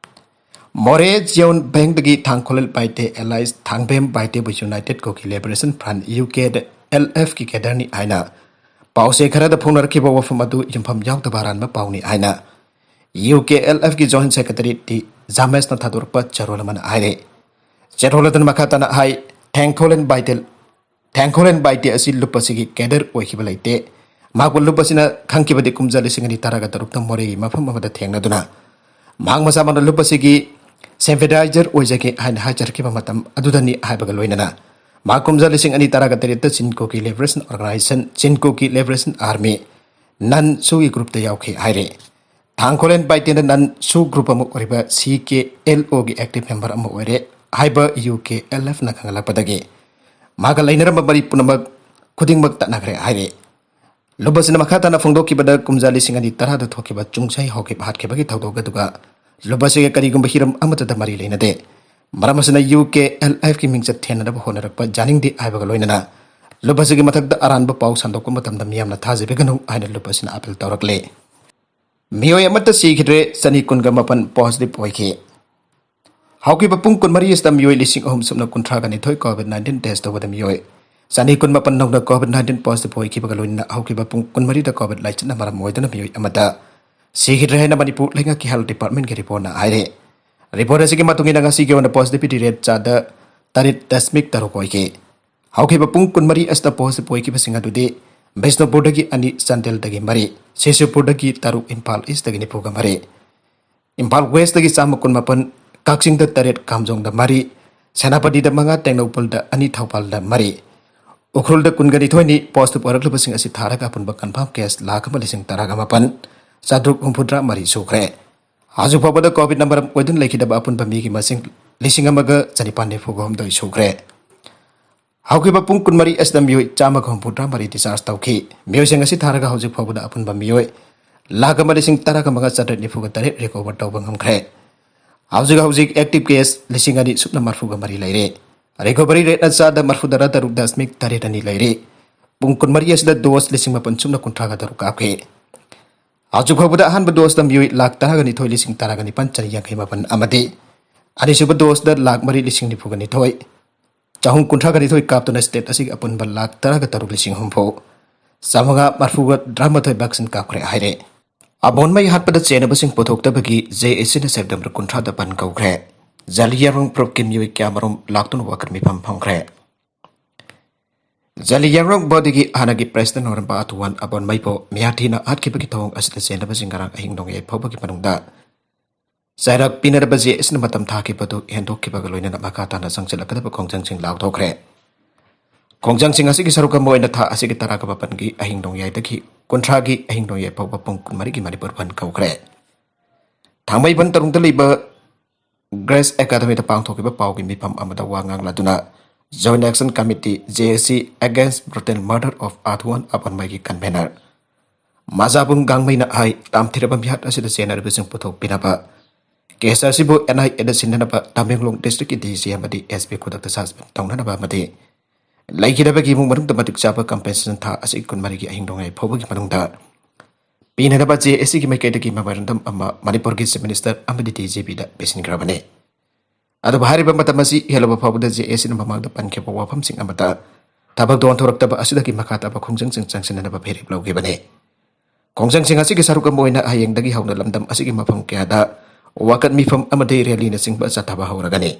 Moreh Zion ꯕꯦꯡꯗꯒꯤ ꯊꯥꯡꯈꯣꯂꯦꯜ ꯕꯥꯏꯇꯦ ꯑꯦꯂꯥꯏꯁ ꯊꯥꯡꯕꯦꯝ ꯕꯥꯏꯇꯦꯕꯨ united Kuki liberation front, U K L ꯑꯦꯐꯀꯤ ꯀꯦꯗꯔꯅꯤ ꯍꯥꯏꯅ ꯄꯥꯎꯆꯦ ꯈꯔꯗ ꯐꯣꯡꯅꯔꯛꯈꯤꯕ ꯋꯥꯐꯝ ꯑꯗꯨ ꯌꯨꯝꯐꯝ ꯌꯥꯎꯗꯕ ꯑꯔꯥꯟꯕ ꯄꯥꯎꯅꯤ ꯍꯥꯏꯅ ꯌꯨ ꯀꯦ ꯑꯦꯜ ꯑꯦꯐꯀꯤ ꯖꯣꯏꯟꯠ ꯁꯦꯀ꯭ꯔꯦꯇꯔꯤ ꯇꯤ ꯖꯥꯃꯦꯁꯅ ꯊꯥꯗꯣꯔꯛꯄ ꯆꯦꯔꯣꯜ ꯑꯃꯅ ꯍꯥꯏꯔꯦ꯫ ꯆꯦꯔꯣꯜ ꯑꯗꯨꯅ ꯃꯈꯥ ꯇꯥꯅ ꯍꯥꯏ, ꯊꯦꯡꯈꯣꯂꯦꯟ ꯕꯥꯏꯇꯦ ꯊꯦꯡꯈꯣꯂꯦꯟ ꯕꯥꯏꯇꯦ ꯑꯁꯤ ꯂꯨꯞ ꯑꯁꯤꯒꯤ ꯀꯦꯗꯔ ꯑꯣꯏꯈꯤꯕ ꯂꯩꯇꯦ꯫ ꯃꯍꯥꯛꯄꯨ ꯂꯨꯞ ꯑꯁꯤꯅ ꯈꯪꯈꯤꯕꯗꯤ ꯀꯨꯝꯖꯥ ꯂꯤꯁꯤꯡ ꯑꯅꯤ ꯇꯔꯥꯒ ꯇꯔꯨꯛꯇ ꯃꯣꯔꯦꯒꯤ ꯃꯐꯝ ꯑꯃꯗ ꯊꯦꯡꯅꯗꯨꯅ ꯃꯍꯥꯛ ꯃꯁꯥꯃꯛꯅ ꯂꯨꯞ ꯑꯁꯤꯒꯤ ꯁꯦꯝꯄꯦꯗꯥꯏꯖꯔ ꯑꯣꯏꯖꯒꯦ ꯍꯥꯏꯅ ꯍꯥꯏꯖꯔꯛꯈꯤꯕ ꯃꯇꯝ ꯑꯗꯨꯗꯅꯤ ꯍꯥꯏꯕꯒ ꯂꯣꯏꯅꯅ ꯃꯍꯥꯛ ꯀꯨꯝꯖꯥ ꯂꯤꯁꯤꯡ ꯑꯅꯤ ꯇꯔꯥꯒ ꯇꯔꯦꯠꯇ ꯆꯤꯟ ꯀꯨꯀꯤ ꯂꯤꯕꯔꯦꯁꯟ ꯑꯣꯔꯒꯅꯥꯏꯖꯦꯁꯟ, ꯆꯤꯟ ꯀꯨꯀꯤ ꯂꯤꯕꯔꯦꯁꯟ ꯑꯥꯔꯃꯤ, ꯅꯟ ꯁꯨꯒꯤ ꯒ꯭ꯔꯨꯞꯇ ꯌꯥꯎꯈꯤ ꯍꯥꯏꯔꯤ꯫ ꯊꯥꯡꯈꯣꯂꯦꯟ ꯕꯥꯏꯇꯦꯟꯗ ꯅꯟ ꯁꯨ ꯒ꯭ꯔꯨꯞ ꯑꯃ ꯑꯣꯏꯔꯤꯕ ꯁꯤ ꯀꯦ ꯑꯦꯜ ꯑꯣꯒꯤ ꯑꯦꯛꯇꯤꯚ ꯃꯦꯝꯕꯔ ꯑꯃ ꯑꯣꯏꯔꯦ ꯍꯥꯏꯕ ꯌꯨ ꯀꯦ ꯑꯦꯜ ꯑꯦꯐꯅ ꯈꯪꯍꯜꯂꯛꯄꯗꯒꯤ ꯃꯍꯥꯛꯀ ꯂꯩꯅꯔꯝꯕ ꯃꯔꯤ ꯄꯨꯝꯅꯃꯛ ꯈꯨꯗꯤꯡꯃꯛ ꯇꯠꯅꯈ꯭ꯔꯦ ꯍꯥꯏꯔꯤ꯫ ꯂꯨꯞ ꯑꯁꯤꯅ ꯃꯈꯥ ꯇꯥꯅ ꯐꯣꯡꯗꯣꯛꯈꯤꯕꯗ ꯀꯨꯝꯖꯥ ꯂꯤꯁꯤꯡ ꯑꯅꯤ ꯇꯔꯥꯗ ꯊꯣꯛꯈꯤꯕ ꯆꯨꯡꯁꯩ ꯍꯧꯈꯤꯕ ꯍꯥꯠꯈꯤꯕꯒꯤ ꯊꯧꯗꯣꯛ ꯑꯗꯨꯒ ꯂꯨꯞ ꯑꯁꯤꯒ ꯀꯔꯤꯒꯨꯝꯕ ꯍꯤꯔꯝ ꯑꯃꯠꯇꯗ ꯃꯔꯤ ꯂꯩꯅꯗꯦ꯫ ꯃꯔꯝ ꯑꯁꯤꯅ ꯌꯨ ꯀꯦ ꯑꯦꯜ ꯑꯦꯐꯀꯤ ꯃꯤꯡꯆꯠ ꯊꯦꯟꯅꯅꯕ ꯍꯣꯠꯅꯔꯛꯄ ꯌꯥꯅꯤꯡꯗꯦ ꯍꯥꯏꯕꯒ ꯂꯣꯏꯅꯅ ꯂꯨꯞ ꯑꯁꯤꯒꯤ ꯃꯊꯛꯇ ꯑꯔꯥꯟꯕ ꯄꯥꯎ ꯁꯟꯗꯣꯛꯄ ꯃꯇꯝꯗ ꯃꯤꯌꯥꯝꯅ ꯊꯥꯖꯕꯤꯒꯅꯨ ꯍꯥꯏꯅ ꯂꯨꯞ ꯑꯁꯤꯅ ꯑꯥꯄꯤꯜ ꯇꯧꯔꯛꯂꯦ꯫ ꯃꯤꯑꯣꯏ ꯑꯃꯠꯇ ꯁꯤꯈꯤꯗ꯭ꯔꯦ, ꯆꯅꯤ ꯀꯨꯟꯒ ꯃꯥꯄꯟ ꯄꯣꯖꯤꯇꯤꯚ ꯑꯣꯏꯈꯤ꯫ ꯍꯧꯈꯤꯕ ꯄꯨꯡ ꯀꯨꯟꯃꯔꯤ ꯑꯁꯤꯗ ꯃꯤꯑꯣꯏ ꯂꯤꯁꯤꯡ ꯑꯍꯨꯝ ꯁꯨꯞꯅ ꯀꯨꯟꯊ꯭ꯔꯥꯒ ꯅꯤꯊꯣꯏ ꯀꯣꯚꯤꯗ ꯅꯥꯏꯟꯇꯤꯟ ꯇꯦꯁ ꯇꯧꯕꯗ ꯃꯤꯑꯣꯏ ꯆꯅꯤ ꯀꯨꯟꯃꯥꯄꯟ ꯅꯧꯅ ꯀꯣꯚꯤꯗ ꯅꯥꯏꯟꯇꯤꯟ ꯄꯣꯖꯤꯇꯤꯚ ꯑꯣꯏꯈꯤꯕꯒ ꯂꯣꯏꯅꯅ ꯍꯧꯈꯤꯕ ꯄꯨꯡ ꯀꯨꯟꯃꯔꯤꯗ ꯀꯣꯚꯤꯗ ꯂꯥꯏꯆꯠꯅ ꯃꯔꯝ ꯑꯣꯏꯗꯨꯅ ꯃꯤꯑꯣꯏ ꯑꯃꯗ ꯁꯤꯈꯤꯗ꯭ꯔꯦ ꯍꯥꯏꯅ ꯃꯅꯤꯄꯨꯔ ꯂꯩꯉꯥꯛꯀꯤ ꯍꯦꯜꯊ ꯗꯤꯄꯥꯔꯠꯃꯦꯟꯒꯤ ꯔꯤꯄꯣꯔꯠꯅ ꯍꯥꯏꯔꯤ꯫ ꯔꯤꯄꯣꯔꯠ ꯑꯁꯤꯒꯤ ꯃꯇꯨꯡ ꯏꯟꯅ ꯉꯁꯤꯒꯤ ꯑꯣꯏꯅ ꯄꯣꯖꯤꯇꯤꯚꯤꯇꯤ ꯔꯦꯠ ꯆꯥꯗ ꯇꯔꯦꯠ ꯗꯁꯃꯤꯛ ꯇꯔꯨꯛ ꯑꯣꯏꯈꯤ꯫ ꯍꯧꯈꯤꯕ ꯄꯨꯡ ꯀꯨꯟꯃꯔꯤ ꯑꯁꯤꯗ ꯄꯣꯖꯤꯇꯤꯚ ꯑꯣꯏꯈꯤꯕꯁꯤꯡ ꯑꯗꯨꯗꯤ ꯕꯤꯁꯅꯨꯄꯨꯔꯗꯒꯤ ꯑꯅꯤ, ꯆꯥꯟꯗꯦꯜꯗꯒꯤ ꯃꯔꯤ, ꯁꯤꯁꯨꯄꯨꯔꯗꯒꯤ ꯇꯔꯨꯛ, ꯏꯝꯐꯥꯜ ꯏꯁꯇꯒꯤ ꯅꯤꯐꯨꯒ ꯃꯔꯤ, ꯏꯝꯐꯥꯜ ꯋꯦꯁꯇꯒꯤ ꯆꯥꯝꯃ ꯀꯨꯟꯃꯥꯄꯟ, ꯀꯛꯆꯤꯡꯗ ꯇꯔꯦꯠ, ꯀꯥꯝꯖꯣꯡꯗ ꯃꯔꯤ, ꯁꯦꯅꯥꯄꯇꯤꯗ ꯃꯉꯥ, ꯇꯦꯡꯅꯧꯄꯜꯗ ꯑꯅꯤ, ꯊꯧꯕꯥꯜꯗ ꯃꯔꯤ꯫ ꯎꯈ꯭ꯔꯨꯜꯗ ꯀꯨꯟꯒ ꯅꯤꯊꯣꯏꯅꯤ ꯄꯣꯖꯤꯇꯤꯚ ꯑꯣꯏꯔꯛꯂꯤꯕꯁꯤꯡ ꯑꯁꯤ ꯊꯥꯔꯒ ꯑꯄꯨꯟꯕ ꯀꯟꯐꯥꯔꯝ ꯀꯦꯁ ꯂꯥꯈ ꯑꯃ ꯂꯤꯁꯤꯡ ꯇꯔꯥꯒ ꯃꯥꯄꯟ, ꯆꯥꯇ꯭ꯔꯨꯛ ꯍꯨꯝꯐꯨꯇꯔꯥ ꯃꯔꯤ ꯁꯨꯈ꯭ꯔꯦ꯫ ꯍꯧꯖꯤꯛ ꯐꯥꯎꯕꯗ ꯀꯣꯚꯤꯗ ꯅꯝꯕꯔ ꯑꯣꯏꯗꯨꯅ ꯂꯩꯈꯤꯗꯕ ꯑꯄꯨꯟꯕ ꯃꯤꯒꯤ ꯃꯁꯤꯡ ꯂꯤꯁꯤꯡ ꯑꯃꯒ ꯆꯅꯤꯄꯥꯟ ꯅꯤꯐꯨꯒ ꯍꯨꯝꯗꯣꯏ ꯁꯨꯈ꯭ꯔꯦ꯫ ꯍꯧꯈꯤꯕ ꯄꯨꯡ ꯀꯨꯟꯃꯔꯤ ꯑꯁꯤꯗ ꯃꯤꯑꯣꯏ ꯆꯥꯝꯃꯒ ꯍꯨꯝꯐꯨꯇꯔꯥ ꯃꯔꯤ ꯗꯤꯁꯆꯥꯔꯖ ꯇꯧꯈꯤ꯫ ꯃꯤꯑꯣꯏꯁꯤꯡ ꯑꯁꯤ ꯊꯥꯔꯒ ꯍꯧꯖꯤꯛ ꯐꯥꯎꯕꯗ ꯑꯄꯨꯟꯕ ꯃꯤꯑꯣꯏ ꯂꯥꯈ ꯑꯃ ꯂꯤꯁꯤꯡ ꯇꯔꯥꯒ ꯃꯉꯥ ꯆꯥꯇ꯭ꯔꯦꯠ ꯅꯤꯐꯨꯒ ꯇꯔꯦꯠ ꯔꯤꯀꯣꯚꯔ ꯇꯧꯕ ꯉꯝꯈ꯭ꯔꯦ꯫ ꯍꯧꯖꯤꯛ ꯍꯧꯖꯤꯛ active case ꯂꯤꯁꯤꯡ ꯑꯅꯤ ꯁꯨꯞꯅ ꯃꯔꯤꯐꯨꯒ ꯃꯔꯤ ꯂꯩꯔꯦ꯫ Recovery rateꯅ ꯆꯥꯗ ꯃꯔꯤꯐꯨꯇꯔꯥ ꯇꯔꯨꯛ ꯗꯁꯃꯤꯛ ꯇꯔꯦꯠ ꯑꯅꯤ ꯂꯩꯔꯦ꯫ ꯄꯨꯡ ꯀꯨꯟꯃꯔꯤ ꯑꯁꯤꯗ dose ꯂꯤꯁꯤꯡ ꯃꯥꯄꯟ ꯁꯨꯞꯅ ꯀꯨꯟꯊ꯭ꯔꯥꯒ ꯇꯔꯨꯛ ꯀꯥꯞꯈꯤ꯫ ꯍꯧꯖꯤꯛ ꯐꯥꯎꯕꯗ ꯑꯍꯥꯟꯕ doseꯇ ꯃꯤꯑꯣꯏ ꯂꯥꯈ ꯇꯔꯥꯒ ꯅꯤꯊꯣꯏ ꯂꯤꯁꯤꯡ ꯇꯔꯥꯒ ꯅꯤꯄꯥꯟ ꯆꯅꯤ ꯌꯥꯡꯈꯩ ꯃꯥꯄꯟ ꯑꯃꯗꯤ ꯑꯅꯤꯁꯨꯕ doseꯇ ꯂꯥꯈ ꯃꯔꯤ ꯂꯤꯁꯤꯡ ꯅꯤꯐꯨꯒ ꯅꯤꯊꯣꯏ ꯆꯍꯨꯝ ꯀꯨꯟꯊ꯭ꯔꯥꯒ ꯅꯤꯊꯣꯏ ꯀꯥꯞꯇꯨꯅ state ꯑꯁꯤꯒꯤ ꯑꯄꯨꯟꯕ ꯂꯥꯈ ꯇꯔꯥꯒ ꯇꯔꯨꯛ ꯂꯤꯁꯤꯡ ꯍꯨꯝꯐꯨ ꯆꯥꯃꯉꯥ ꯃꯔꯤꯐꯨꯒ ꯇꯔꯥꯃꯥꯊꯣꯏ vaccine ꯀꯥꯞꯈ꯭ꯔꯦ ꯍꯥꯏꯔꯦ꯫ ꯑꯕꯣꯟꯃꯩ ꯍꯥꯠꯄꯗ ꯆꯦꯟꯅꯕꯁꯤꯡ ꯄꯨꯊꯣꯛꯇꯕꯒꯤ JACꯅ September ꯀꯨꯟꯊ꯭ꯔꯥꯗ ꯕꯟ ꯀꯧꯈ꯭ꯔꯦ꯫ ꯖꯥꯂꯤꯌꯥꯡꯔꯣꯡ ꯐꯨꯔꯨꯞꯀꯤ ꯃꯤꯑꯣꯏ ꯀꯌꯥꯃꯔꯨꯝ ꯂꯥꯛꯇꯨꯅ ꯋꯥꯀꯠ ꯃꯤꯐꯝ ꯐꯝꯈ꯭ꯔꯦ꯫ ꯖꯥꯂꯤꯌꯥꯡꯔꯣꯡ ꯕꯣꯗꯤꯒꯤ ꯍꯥꯟꯅꯒꯤ president ꯑꯣꯏꯔꯝꯕ ꯑꯥꯊꯨꯋꯥꯟ ꯑꯕꯣꯟꯃꯩꯕꯨ ꯃꯤꯍꯥꯊꯤꯅ ꯍꯥꯠꯈꯤꯕꯒꯤ ꯊꯧꯑꯣꯡ ꯑꯁꯤꯗ ꯆꯦꯟꯅꯕꯁꯤꯡ ꯉꯔꯥꯡ ꯑꯍꯤꯡ ꯅꯣꯡꯌꯥꯏ ꯐꯥꯎꯕꯒꯤ ꯃꯅꯨꯡꯗ ꯆꯩꯔꯥꯛ ꯄꯤꯅꯔꯕ JACꯅ ꯃꯇꯝ ꯊꯥꯈꯤꯕꯗꯨ ꯍꯦꯟꯗꯣꯛꯈꯤꯕꯒ ꯂꯣꯏꯅꯅ ꯃꯈꯥ ꯇꯥꯅ ꯆꯪꯁꯤꯜꯂꯛꯀꯗꯕ ꯈꯣꯡꯖꯪꯁꯤꯡ ꯂꯥꯎꯊꯣꯛꯈ꯭ꯔꯦ꯫ ꯈꯣꯡꯖꯪꯁꯤꯡ ꯑꯁꯤꯒꯤ ꯁꯔꯨꯛ ꯑꯃ ꯑꯣꯏꯅ ꯊꯥ ꯑꯁꯤꯒꯤ ꯇꯔꯥꯒ ꯃꯥꯄꯟꯒꯤ ꯑꯍꯤꯡ ꯅꯣꯡꯌꯥꯏꯗꯒꯤ ꯀꯨꯟꯊ꯭ꯔꯥꯒꯤ ꯑꯍꯤꯡ ꯅꯣꯡꯌꯥꯏ ꯐꯥꯎꯕ ꯄꯨꯡ ꯀꯨꯟꯃꯔꯤꯒꯤ ꯃꯅꯤꯄꯨꯔ ꯕꯟ ꯀꯧꯈ꯭ꯔꯦ꯫ ꯊꯥꯡꯃꯩꯕꯟ ꯇꯔꯨꯡꯗ ꯂꯩꯕ Grace Academyꯗ ꯄꯥꯡꯊꯣꯛꯈꯤꯕ ꯄꯥꯎꯒꯤ ꯃꯤꯐꯝ ꯑꯃꯗ ꯋꯥ ꯉꯥꯡꯂꯗꯨꯅ Joint Action Committee, JAC, against brutal murder of ꯑꯥꯊꯨꯋꯥꯟ ꯑꯕꯣꯟꯃꯩꯒꯤ convener ꯃꯖꯥꯕꯨꯡ ꯒꯥꯡꯃꯩꯅ ꯍꯥꯏ, ꯇꯥꯝꯊꯤꯔꯕ ꯃꯤꯍꯥꯠ ꯑꯁꯤꯗ ꯆꯦꯟꯅꯔꯤꯕꯁꯤꯡ ꯄꯨꯊꯣꯛꯄꯤꯅꯕ, case ꯑꯁꯤꯕꯨ NIAꯗ ꯁꯤꯟꯅꯅꯕ ꯇꯃꯦꯡꯂꯣꯡ districtꯀꯤ DC ꯑꯃꯗꯤ SP ꯈꯨꯗꯛꯇ suspend ꯇꯧꯅꯅꯕ ꯑꯃꯗꯤ ꯂꯩꯈꯤꯗꯕꯒꯤ ꯏꯃꯨꯡ ꯃꯅꯨꯡꯗ ꯃꯇꯤꯛ ꯆꯥꯕ compensation ꯊꯥ ꯑꯁꯤꯒꯤ ꯀꯨꯟꯃꯔꯤꯒꯤ ꯑꯍꯤꯡ ꯅꯣꯡꯌꯥꯏ ꯐꯥꯎꯕꯒꯤ ꯃꯅꯨꯡꯗ ꯄꯤꯅꯅꯕ JACꯒꯤ ꯃꯥꯏꯀꯩꯗꯒꯤ memorandum ꯑꯃ ꯃꯅꯤꯄꯨꯔꯒꯤ Chief Minister ꯑꯃꯗꯤ DGPꯗ ꯄꯤꯁꯤꯟꯈ꯭ꯔꯕꯅꯤ꯫ ꯑꯗꯨꯕꯨ ꯍꯥꯏꯔꯤꯕ ꯃꯇꯝ ꯑꯁꯤ ꯍꯦꯜꯂꯕ ꯐꯥꯎꯕꯗ JACꯅ ꯃꯃꯥꯡꯗ ꯄꯟꯈꯤꯕ ꯋꯥꯐꯝꯁꯤꯡ ꯑꯃꯠꯇ ꯊꯕꯛꯇ ꯑꯣꯟꯊꯣꯔꯛꯇꯕ ꯑꯁꯤꯗꯒꯤ ꯃꯈꯥ ꯇꯥꯕ ꯈꯣꯡꯖꯪꯁꯤꯡ ꯆꯪꯁꯤꯟꯅꯅꯕ ꯐꯤꯔꯦꯞ ꯂꯧꯈꯤꯕꯅꯤ꯫ ꯈꯣꯡꯖꯪꯁꯤꯡ ꯑꯁꯤꯒꯤ ꯁꯔꯨꯛ ꯑꯃ ꯑꯣꯏꯅ ꯍꯌꯦꯡꯗꯒꯤ ꯍꯧꯅ ꯂꯝꯗꯝ ꯑꯁꯤꯒꯤ ꯃꯐꯝ ꯀꯌꯥꯗ ꯋꯥꯀꯠ ꯃꯤꯐꯝ ꯑꯃꯗꯤ rallyꯅꯆꯤꯡꯕ ꯆꯠꯊꯕ ꯍꯧꯔꯒꯅꯤ꯫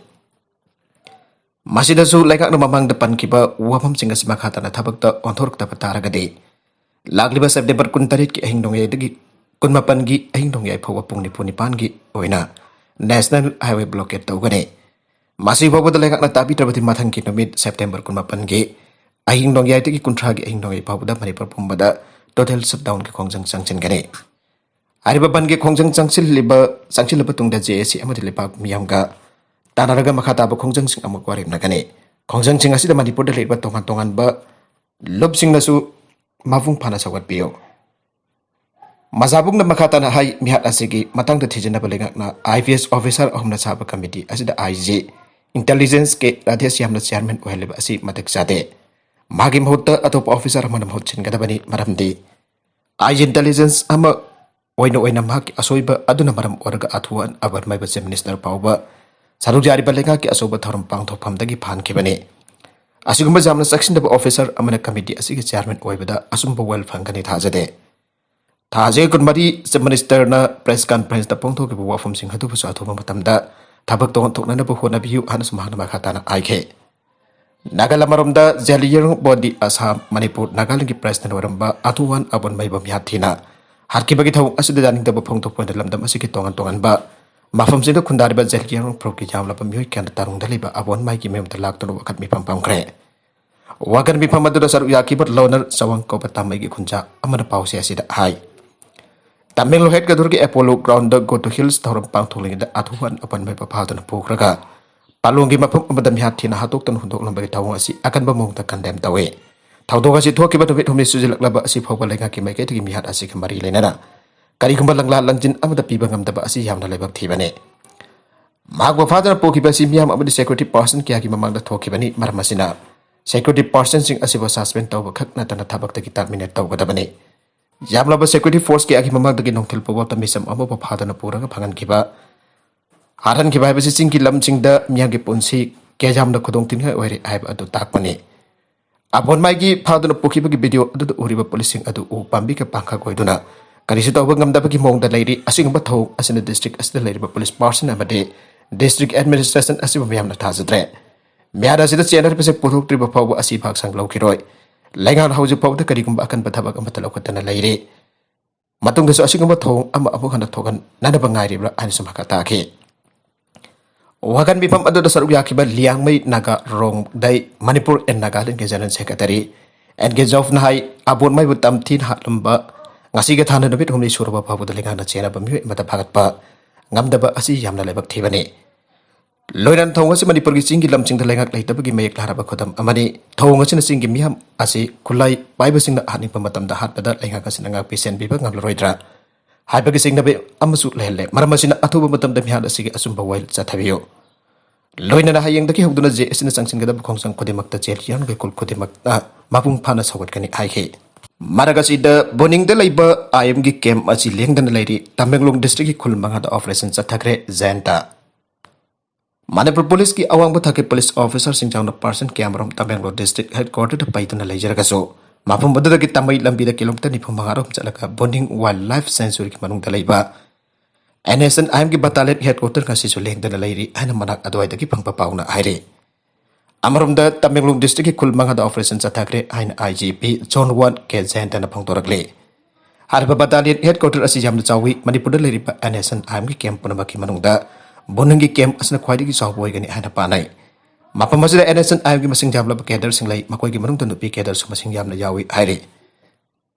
ꯃꯁꯤꯗꯁꯨ ꯂꯩꯉꯥꯛꯅ ꯃꯃꯥꯡꯗ ꯄꯟꯈꯤꯕ ꯋꯥꯐꯝꯁꯤꯡ ꯑꯁꯤ ꯃꯈꯥ ꯇꯥꯅ ꯊꯕꯛꯇ ꯑꯣꯟꯊꯣꯔꯛꯇꯕ ꯇꯥꯔꯒꯗꯤ ꯂꯥꯛꯂꯤꯕ September ꯀꯨꯟꯇꯔꯦꯠꯀꯤ ꯑꯍꯤꯡ ꯅꯣꯡꯌꯥꯏꯗꯒꯤ ꯀꯨꯟꯃꯥꯄꯟꯒꯤ ꯑꯍꯤꯡ ꯅꯣꯡꯌꯥꯏ ꯐꯥꯎꯕ ꯄꯨꯡ ꯅꯤꯐꯨ ꯅꯤꯄꯥꯟꯒꯤ ꯑꯣꯏꯅ National Highway blockade ꯇꯧꯒꯅꯤ꯫ ꯃꯁꯤ ꯐꯥꯎꯕꯗ ꯂꯩꯉꯥꯛꯅ ꯇꯥꯕꯤꯗ꯭ꯔꯕꯗꯤ ꯃꯊꯪꯒꯤ ꯅꯨꯃꯤꯠ September ꯀꯨꯟꯃꯥꯄꯟꯒꯤ ꯑꯍꯤꯡ ꯅꯣꯡꯌꯥꯏꯗꯒꯤ ꯀꯨꯟꯊ꯭ꯔꯥꯒꯤ ꯑꯍꯤꯡ ꯅꯣꯡꯌꯥꯏ ꯐꯥꯎꯕꯗ ꯃꯅꯤꯄꯨꯔ ꯄꯨꯝꯕꯗ total shutdownꯒꯤ ꯈꯣꯡꯖꯪ ꯆꯪꯁꯤꯟꯒꯅꯤ꯫ ꯍꯥꯏꯔꯤꯕ ꯕꯟꯒꯤ ꯈꯣꯡꯖꯪ ꯆꯪꯁꯤꯜꯂꯤꯕ, ꯆꯪꯁꯤꯜꯂꯕ ꯇꯨꯡꯗ JAC ꯑꯃꯗꯤ ꯂꯩꯕꯥꯛ ꯃꯤꯌꯥꯝꯒ ꯇꯥꯟꯅꯔꯒ ꯃꯈꯥ ꯇꯥꯕ ꯈꯣꯡꯖꯪꯁꯤꯡ ꯑꯃꯨꯛ ꯋꯥꯔꯦꯞꯅꯒꯅꯤ꯫ ꯈꯣꯡꯖꯪꯁꯤꯡ ꯑꯁꯤꯗ ꯃꯅꯤꯄꯨꯔꯗ ꯂꯩꯔꯤꯕ ꯇꯣꯉꯥꯟ ꯇꯣꯉꯥꯟꯕ ꯂꯨꯞꯁꯤꯡꯅꯁꯨ ꯃꯄꯨꯡ ꯐꯥꯅ ꯁꯧꯒꯠꯄꯤꯌꯨ꯫ ꯃꯖꯥꯕꯨꯡꯅ ꯃꯈꯥ ꯇꯥꯅ ꯍꯥꯏ, ꯃꯤꯍꯥꯠ ꯑꯁꯤꯒꯤ ꯃꯇꯥꯡꯗ ꯊꯤꯖꯤꯟꯅꯕ ꯂꯩꯉꯥꯛꯅ IPS officer ꯑꯍꯨꯝꯅ ꯁꯥꯕ committee ꯑꯁꯤꯗ IG, intelligence ꯀꯦ ꯔꯥꯙꯦꯁ꯭ꯌꯥꯝꯅ chairman ꯑꯣꯏꯍꯜꯂꯤꯕ ꯑꯁꯤ ꯃꯇꯤꯛ ꯆꯥꯗꯦ꯫ ꯃꯥꯒꯤ ꯃꯍꯨꯠꯇ ꯑꯇꯣꯞꯄ officer ꯑꯃꯅ ꯃꯍꯨꯠ ꯁꯤꯟꯒꯗꯕꯅꯤ, ꯃꯔꯝꯗꯤ IG intelligence ꯑꯃ ꯑꯣꯏꯅ ꯑꯣꯏꯅ ꯃꯍꯥꯛꯀꯤ ꯑꯁꯣꯏꯕ ꯑꯗꯨꯅ ꯃꯔꯝ ꯑꯣꯏꯔꯒ ꯑꯊꯨꯋꯥꯟ ꯑꯕꯔꯃꯩꯕ Chief Minister ꯐꯥꯎꯕ ꯁꯔꯨꯛ ꯌꯥꯔꯤꯕ ꯂꯩꯉꯥꯛꯀꯤ ꯑꯆꯧꯕ ꯊꯧꯔꯝ ꯄꯥꯡꯊꯣꯛꯐꯝꯗꯒꯤ ꯐꯍꯟꯈꯤꯕꯅꯤ꯫ ꯑꯁꯤꯒꯨꯝꯕ ꯌꯥꯝꯅ ꯆꯦꯛꯁꯤꯟꯗꯕ officer ꯑꯃꯅ committee ꯑꯁꯤꯒꯤ chairman ꯑꯣꯏꯕꯗ ꯑꯆꯨꯝꯕ ꯋꯥꯌꯦꯜ ꯐꯪꯒꯅꯤ ꯊꯥꯖꯗꯦ꯫ ꯊꯥ ꯑꯁꯤꯒꯤ ꯀꯨꯟꯃꯔꯤ Chief Ministerꯅ press conferenceꯇ ꯐꯣꯡꯗꯣꯛꯈꯤꯕ ꯋꯥꯐꯝꯁꯤꯡ ꯑꯗꯨꯕꯨꯁꯨ ꯑꯊꯨꯕ ꯃꯇꯝꯗ ꯊꯕꯛ ꯇꯧ-, ꯊꯣꯛꯅꯅꯕ ꯍꯣꯠꯅꯕꯤꯌꯨ ꯍꯥꯏꯅꯁꯨ ꯃꯍꯥꯛꯅ ꯃꯈꯥ ꯇꯥꯅ ꯍꯥꯏꯈꯤ꯫ ꯅꯥꯒꯥꯂꯥꯟ ꯃꯔꯣꯝꯗ ꯖꯦꯂꯤꯌꯥꯡꯔꯣꯡ ꯕꯣꯗꯤ ꯑꯁꯥꯝ, ꯃꯅꯤꯄꯨꯔ, ꯅꯥꯒꯥꯂꯦꯟꯒꯤ president ꯑꯣꯏꯔꯝꯕ ꯑꯊꯨꯋꯥꯟ ꯑꯕꯣꯟꯃꯩꯕ ꯃꯤꯍꯥꯠ ꯊꯤꯅ ꯍꯥꯠꯈꯤꯕꯒꯤ ꯊꯧꯑꯣꯡ ꯑꯁꯤꯗ ꯌꯥꯅꯤꯡꯗꯕ ꯐꯣꯡꯗꯣꯛꯄ ꯑꯣꯏꯅ ꯂꯝꯗꯝ ꯑꯁꯤꯒꯤ ꯇꯣꯉꯥꯟ ꯇꯣꯉꯥꯟꯕ ꯃꯐꯝꯁꯤꯡꯗ ꯈꯨꯟꯗꯥꯔꯤꯕ ꯖꯦꯂꯤꯌꯥꯡꯔꯣꯡ ꯐꯨꯔꯨꯞꯀꯤ ꯌꯥꯝꯂꯕ ꯃꯤꯑꯣꯏ ꯀꯌꯥꯅ ꯇꯥꯔꯨꯡꯗ ꯂꯩꯕ ꯑꯕꯣꯟꯃꯩꯒꯤ ꯃꯌꯨꯝꯗ ꯂꯥꯛꯇꯨꯅ ꯋꯥꯀꯠ ꯃꯤꯐꯝ ꯄꯥꯡꯈ꯭ꯔꯦ꯫ ꯋꯥꯀꯠ ꯃꯤꯐꯝ ꯑꯗꯨꯗ ꯁꯔꯨꯛ ꯌꯥꯈꯤꯕ ꯂꯣꯅꯔ ꯆꯋꯥꯡ ꯀꯧꯕ ꯇꯥꯃꯩꯒꯤ ꯈꯨꯟꯖꯥ ꯑꯃꯅ ꯄꯥꯎꯆꯦ ꯑꯁꯤꯗ ꯍꯥꯏ꯫ Tamenglong headquarterꯒꯤ Apollo groundꯗ Go to Hills ꯊꯧꯔꯝ ꯄꯥꯡꯊꯣꯛꯂꯤꯉꯩꯗ ꯑꯊꯨꯋꯥꯟ ꯑꯄꯟꯕ ꯐꯥꯗꯨꯅ ꯄꯨꯈ꯭ꯔꯒ ꯄꯥꯂꯣꯡꯒꯤ ꯃꯐꯝ ꯑꯃꯗ ꯃꯤꯍꯥꯠ ꯊꯤꯅ ꯍꯥꯠꯇꯣꯛꯇꯨꯅ ꯍꯨꯟꯗꯣꯛꯂꯝꯕꯒꯤ ꯊꯧꯑꯣꯡ ꯑꯁꯤ ꯑꯀꯟꯕ ꯃꯑꯣꯡꯗ condemn ꯇꯧꯏ꯫ ꯊꯧꯗꯣꯛ ꯑꯁꯤ ꯊꯣꯛꯈꯤꯕ ꯅꯨꯃꯤꯠ ꯍꯨꯝꯅꯤ ꯁꯨꯖꯤꯜꯂꯛꯂꯕ ꯑꯁꯤ ꯐꯥꯎꯕ ꯂꯩꯉꯥꯛꯀꯤ ꯃꯥꯏꯀꯩꯗꯒꯤ ꯃꯤꯍꯥꯠ ꯑꯁꯤꯒ ꯃꯔꯤ ꯂꯩꯅꯅ ꯀꯔꯤꯒꯨꯝꯕ ꯂꯪꯂꯥ ꯂꯪꯖꯤꯟ ꯑꯃꯗ ꯄꯤꯕ ꯉꯝꯗꯕ ꯑꯁꯤ ꯌꯥꯝꯅ ꯂꯥꯏꯕꯛ ꯊꯤꯕꯅꯤ꯫ ꯃꯍꯥꯛꯄꯨ ꯐꯥꯗꯨꯅ ꯄꯨꯈꯤꯕ ꯑꯁꯤ ꯃꯤꯌꯥꯝ ꯑꯃꯗꯤ security person ꯀꯌꯥꯒꯤ ꯃꯃꯥꯡꯗ ꯊꯣꯛꯈꯤꯕꯅꯤ꯫ ꯃꯔꯝ ꯑꯁꯤꯅ security personꯁꯤꯡ ꯑꯁꯤꯕꯨ suspend ꯇꯧꯕ ꯈꯛ ꯅꯠꯇꯅ ꯊꯕꯛꯇꯒꯤ terminate ꯇꯧꯒꯗꯕꯅꯤ꯫ ꯌꯥꯝꯂꯕ security force ꯀꯌꯥꯒꯤ ꯃꯃꯥꯡꯗꯒꯤ ꯅꯨꯡꯊꯤꯜ ꯄꯨꯋꯥꯜꯇ ꯃꯤꯆꯝ ꯑꯃꯕꯨ ꯐꯥꯗꯨꯅ ꯄꯨꯔꯒ ꯐꯪꯍꯟꯈꯤꯕ, ꯍꯥꯠꯍꯟꯈꯤꯕ ꯍꯥꯏꯕꯁꯤ ꯆꯤꯡꯒꯤ ꯂꯝꯁꯤꯡꯗ ꯃꯤꯌꯥꯝꯒꯤ ꯄꯨꯟꯁꯤ ꯀꯌꯥ ꯌꯥꯝꯅ ꯈꯨꯗꯣꯡꯊꯤꯅꯤꯡꯉꯥꯏ ꯑꯣꯏꯔꯦ ꯍꯥꯏꯕ ꯑꯗꯨ ꯇꯥꯛꯄꯅꯤ꯫ ꯑꯕꯣꯟꯃꯥꯏꯒꯤ ꯐꯥꯗꯨꯅ ꯄꯨꯈꯤꯕꯒꯤ video ꯑꯗꯨꯗ ꯎꯔꯤꯕ policeꯁꯤꯡ ꯑꯗꯨ ꯎ ꯄꯥꯝꯕꯤꯒ ꯄꯥꯡꯈꯛ ꯑꯣꯏꯗꯨꯅ ꯀꯔꯤꯁꯨ ꯇꯧꯕ ꯉꯝꯗꯕꯒꯤ ꯃꯑꯣꯡꯗ ꯂꯩꯔꯤ꯫ ꯑꯁꯤꯒꯨꯝꯕ ꯊꯧꯑꯣꯡ ꯑꯁꯤꯅ district ꯑꯁꯤꯗ ꯂꯩꯔꯤꯕ police person ꯑꯃꯗꯤ district administration ꯑꯁꯤꯕꯨ ꯃꯤꯌꯥꯝꯅ ꯊꯥꯖꯗ꯭ꯔꯦ꯫ ꯃꯤꯍꯥꯠ ꯑꯁꯤꯗ ꯆꯦꯟꯅꯔꯤꯕꯁꯤꯡ ꯄꯨꯊꯣꯛꯇ꯭ꯔꯤꯕ ꯐꯥꯎꯕ ꯑꯁꯤ ꯐꯥꯛ ꯁꯪ ꯂꯧꯈꯤꯔꯣꯏ꯫ ꯂꯩꯉꯥꯛꯅ ꯍꯧꯖꯤꯛ ꯐꯥꯎꯕꯗ ꯀꯔꯤꯒꯨꯝꯕ ꯑꯀꯟꯕ ꯊꯕꯛ ꯑꯃꯠꯇ ꯂꯧꯈꯠꯇꯅ ꯂꯩꯔꯤ꯫ ꯃꯇꯨꯡꯗꯁꯨ ꯑꯁꯤꯒꯨꯝꯕ ꯊꯧꯑꯣꯡ ꯑꯃ ꯑꯃꯨꯛ ꯍꯟꯅ ꯊꯣꯛꯍꯟꯅꯅꯕ ꯉꯥꯏꯔꯤꯕ꯭ꯔꯥ ꯍꯥꯏꯅꯁꯨ ꯃꯈꯥ ꯇꯥꯈꯤ꯫ ꯋꯥꯀꯠ ꯃꯤꯐꯝ ꯑꯗꯨꯗ ꯁꯔꯨꯛ ꯌꯥꯈꯤꯕ ꯂꯤꯌꯥꯡꯃꯩ ꯅꯥꯒꯥ ꯔꯣꯡꯗꯩ ꯃꯅꯤꯄꯨꯔ and ꯅꯥꯒꯥꯂꯦꯟꯒꯤ general secretary ꯑꯦꯟ ꯀꯦ ꯖꯣꯐꯅ ꯍꯥꯏ, ꯑꯕꯣꯟꯃꯩꯕꯨ ꯇꯝꯊꯤꯅ ꯍꯥꯠꯂꯝꯕ ꯉꯁꯤꯒꯤ ꯊꯥꯅ ꯅꯨꯃꯤꯠ ꯍꯨꯝꯅꯤ ꯁꯨꯔꯕ ꯐꯥꯎꯕꯗ ꯂꯩꯉꯥꯛꯅ ꯆꯦꯟꯅꯕ ꯃꯤꯑꯣꯏ ꯑꯃꯗ ꯐꯥꯒꯠꯄ ꯉꯝꯗꯕ ꯑꯁꯤ ꯌꯥꯝꯅ ꯂꯥꯏꯕꯛ ꯊꯤꯕꯅꯤ꯫ ꯂꯣꯏꯅꯅ ꯊꯧꯑꯣꯡ ꯑꯁꯤ ꯃꯅꯤꯄꯨꯔꯒꯤ ꯆꯤꯡꯒꯤ ꯂꯝꯁꯤꯡꯗ ꯂꯩꯉꯥꯛ ꯂꯩꯇꯕꯒꯤ ꯃꯌꯦꯛ ꯂꯥꯔꯕ ꯈꯨꯗꯝ ꯑꯃꯅꯤ꯫ ꯊꯧꯑꯣꯡ ꯑꯁꯤꯅ ꯆꯤꯡꯒꯤ ꯃꯤꯌꯥꯝ ꯑꯁꯤ ꯈꯨꯠꯂꯥꯏ ꯄꯥꯏꯕꯁꯤꯡꯅ ꯍꯥꯠꯅꯤꯡꯕ ꯃꯇꯝꯗ ꯍꯥꯠꯄꯗ ꯂꯩꯉꯥꯛ ꯑꯁꯤꯅ ꯉꯥꯛꯄꯤ ꯁꯦꯟꯕꯤꯕ ꯉꯝꯂꯔꯣꯏꯗ꯭ꯔꯥ ꯍꯥꯏꯕꯒꯤ ꯆꯤꯡꯅꯕ ꯑꯃꯁꯨ ꯂꯩꯍꯜꯂꯦ꯫ ꯃꯔꯝ ꯑꯁꯤꯅ ꯑꯊꯨꯕ ꯃꯇꯝꯗ ꯃꯤꯍꯥꯠ ꯑꯁꯤꯒꯤ ꯑꯆꯨꯝꯕ ꯋꯥꯌꯦꯜ ꯆꯠꯊꯕꯤꯌꯨ꯫ ꯂꯣꯏꯅꯅ ꯍꯌꯦꯡꯗꯒꯤ ꯍꯧꯗꯨꯅ ꯖꯦ ꯑꯦꯁ ꯁꯤꯅ ꯆꯪꯁꯤꯟꯒꯗꯕ ꯈꯣꯡꯖꯪ ꯈꯨꯗꯤꯡꯃꯛꯇ ꯖꯦꯜ ꯌꯥꯎꯔꯤꯕ ꯈꯨꯜ ꯈꯨꯗꯤꯡꯃꯛꯅ ꯃꯄꯨꯡ ꯐꯥꯅ ꯁꯧꯒꯠꯀꯅꯤ ꯍꯥꯏꯈꯤ꯫ ꯃꯔꯛ ꯑꯁꯤꯗ ꯕꯣꯅꯤꯡꯗ ꯂꯩꯕ ꯑꯥꯏ ꯑꯦꯝꯒꯤ ꯀꯦꯝꯞ ꯑꯁꯤ ꯂꯦꯡꯗꯅ ꯂꯩꯔꯤ꯫ ꯇꯃꯦꯡꯂꯣꯡ ꯗꯤꯁꯇ꯭ꯔꯤꯛꯀꯤ ꯈꯨꯜ ꯃꯉꯥꯗ ꯑꯣꯄꯔꯦꯁꯟ ꯆꯠꯊꯈ꯭ꯔꯦ꯫ ꯖꯌꯟꯇ ꯃꯅꯤꯄꯨꯔ ꯄꯨꯂꯤꯁꯀꯤ ꯑꯋꯥꯡꯕ ꯊꯥꯛꯀꯤ ꯄꯨꯂꯤꯁ ꯑꯣꯐꯤꯁꯥꯔꯁꯤꯡ ꯌꯥꯎꯅ ꯄꯥꯔꯁꯟ ꯀꯌꯥꯃꯔꯨꯝ ꯇꯃꯦꯡꯂꯣꯡ ꯗꯤꯁꯇ꯭ꯔꯤꯛ ꯍꯦꯗꯀ꯭ꯋꯥꯇꯔꯗ ꯄꯩꯗꯨꯅ ꯂꯩꯖꯔꯒꯁꯨ, ꯃꯐꯝ ꯑꯗꯨꯗꯒꯤ ꯇꯥꯃꯩ ꯂꯝꯕꯤꯗ ꯀꯤꯂꯣꯃꯤꯇꯔ ꯅꯤꯐꯨ ꯃꯉꯥ ꯔꯣꯝ ꯆꯠꯂꯒ ꯕꯣꯅꯤꯡ ꯋꯥꯏꯜꯗ ꯂꯥꯏꯐ ꯁꯦꯡꯆꯨꯔꯤꯒꯤ ꯃꯅꯨꯡꯗ ꯂꯩꯕ ꯑꯦꯟ ꯑꯦꯁ ꯑꯦꯟ ꯑꯥꯏ ꯑꯦꯝꯒꯤ ꯕꯇꯥꯂꯤꯌꯟ ꯍꯦꯗꯀ꯭ꯋꯥꯇꯔ ꯉꯁꯤꯁꯨ ꯂꯦꯡꯗꯅ ꯂꯩꯔꯤ ꯍꯥꯏꯅ ꯃꯅꯥꯛ ꯑꯗꯨꯋꯥꯏꯗꯒꯤ ꯐꯪꯕ ꯄꯥꯎꯅ ꯍꯥꯏꯔꯤ꯫ ꯑꯃꯔꯣꯝꯗ ꯇꯃꯦꯡꯂꯣꯡ ꯗꯤꯁꯇ꯭ꯔꯤꯛꯀꯤ ꯈꯨꯜ ꯃꯉꯥꯗ ꯑꯣꯄꯔꯦꯁꯟ ꯆꯠꯊꯈ꯭ꯔꯦ ꯍꯥꯏꯅ ꯑꯥꯏ ꯖꯤ ꯄꯤ ꯖꯣꯟ ꯋꯥꯟ ꯀꯦ ꯖꯌꯟꯇꯅ ꯐꯣꯡꯗꯣꯔꯛꯂꯤ꯫ ꯍꯥꯏꯔꯤꯕ ꯕꯇꯥꯂꯤꯌꯟ ꯍꯦꯗꯀ꯭ꯋꯥꯇꯔ ꯑꯁꯤ ꯌꯥꯝꯅ ꯆꯥꯎꯏ꯫ ꯃꯅꯤꯄꯨꯔꯗ ꯂꯩꯔꯤꯕ ꯑꯦꯟ ꯑꯦꯁ ꯑꯦꯟ ꯑꯥꯏ ꯑꯦꯝꯒꯤ ꯀꯦꯝꯞ ꯄꯨꯝꯅꯃꯛꯀꯤ ꯃꯅꯨꯡꯗ ꯕꯣꯅꯤꯡꯒꯤ ꯀꯦꯝꯞ ꯑꯁꯤꯅ ꯈ꯭ꯋꯥꯏꯗꯒꯤ ꯆꯥꯎꯕ ꯑꯣꯏꯒꯅꯤ ꯍꯥꯏꯅ ꯄꯥꯅꯩ꯫ ꯃꯐꯝ ꯑꯁꯤꯗ ꯑꯦꯟ ꯑꯦꯁ ꯑꯦꯟ ꯑꯥꯏ ꯑꯦꯝꯒꯤ ꯃꯁꯤꯡ ꯌꯥꯝꯂꯕ ꯀꯦꯗꯔꯁꯤꯡ ꯂꯩ, ꯃꯈꯣꯏꯒꯤ ꯃꯅꯨꯡꯗ ꯅꯨꯄꯤ ꯀꯦꯗꯔꯁꯨ ꯃꯁꯤꯡ ꯌꯥꯝꯅ ꯌꯥꯎꯏ ꯍꯥꯏꯔꯤ꯫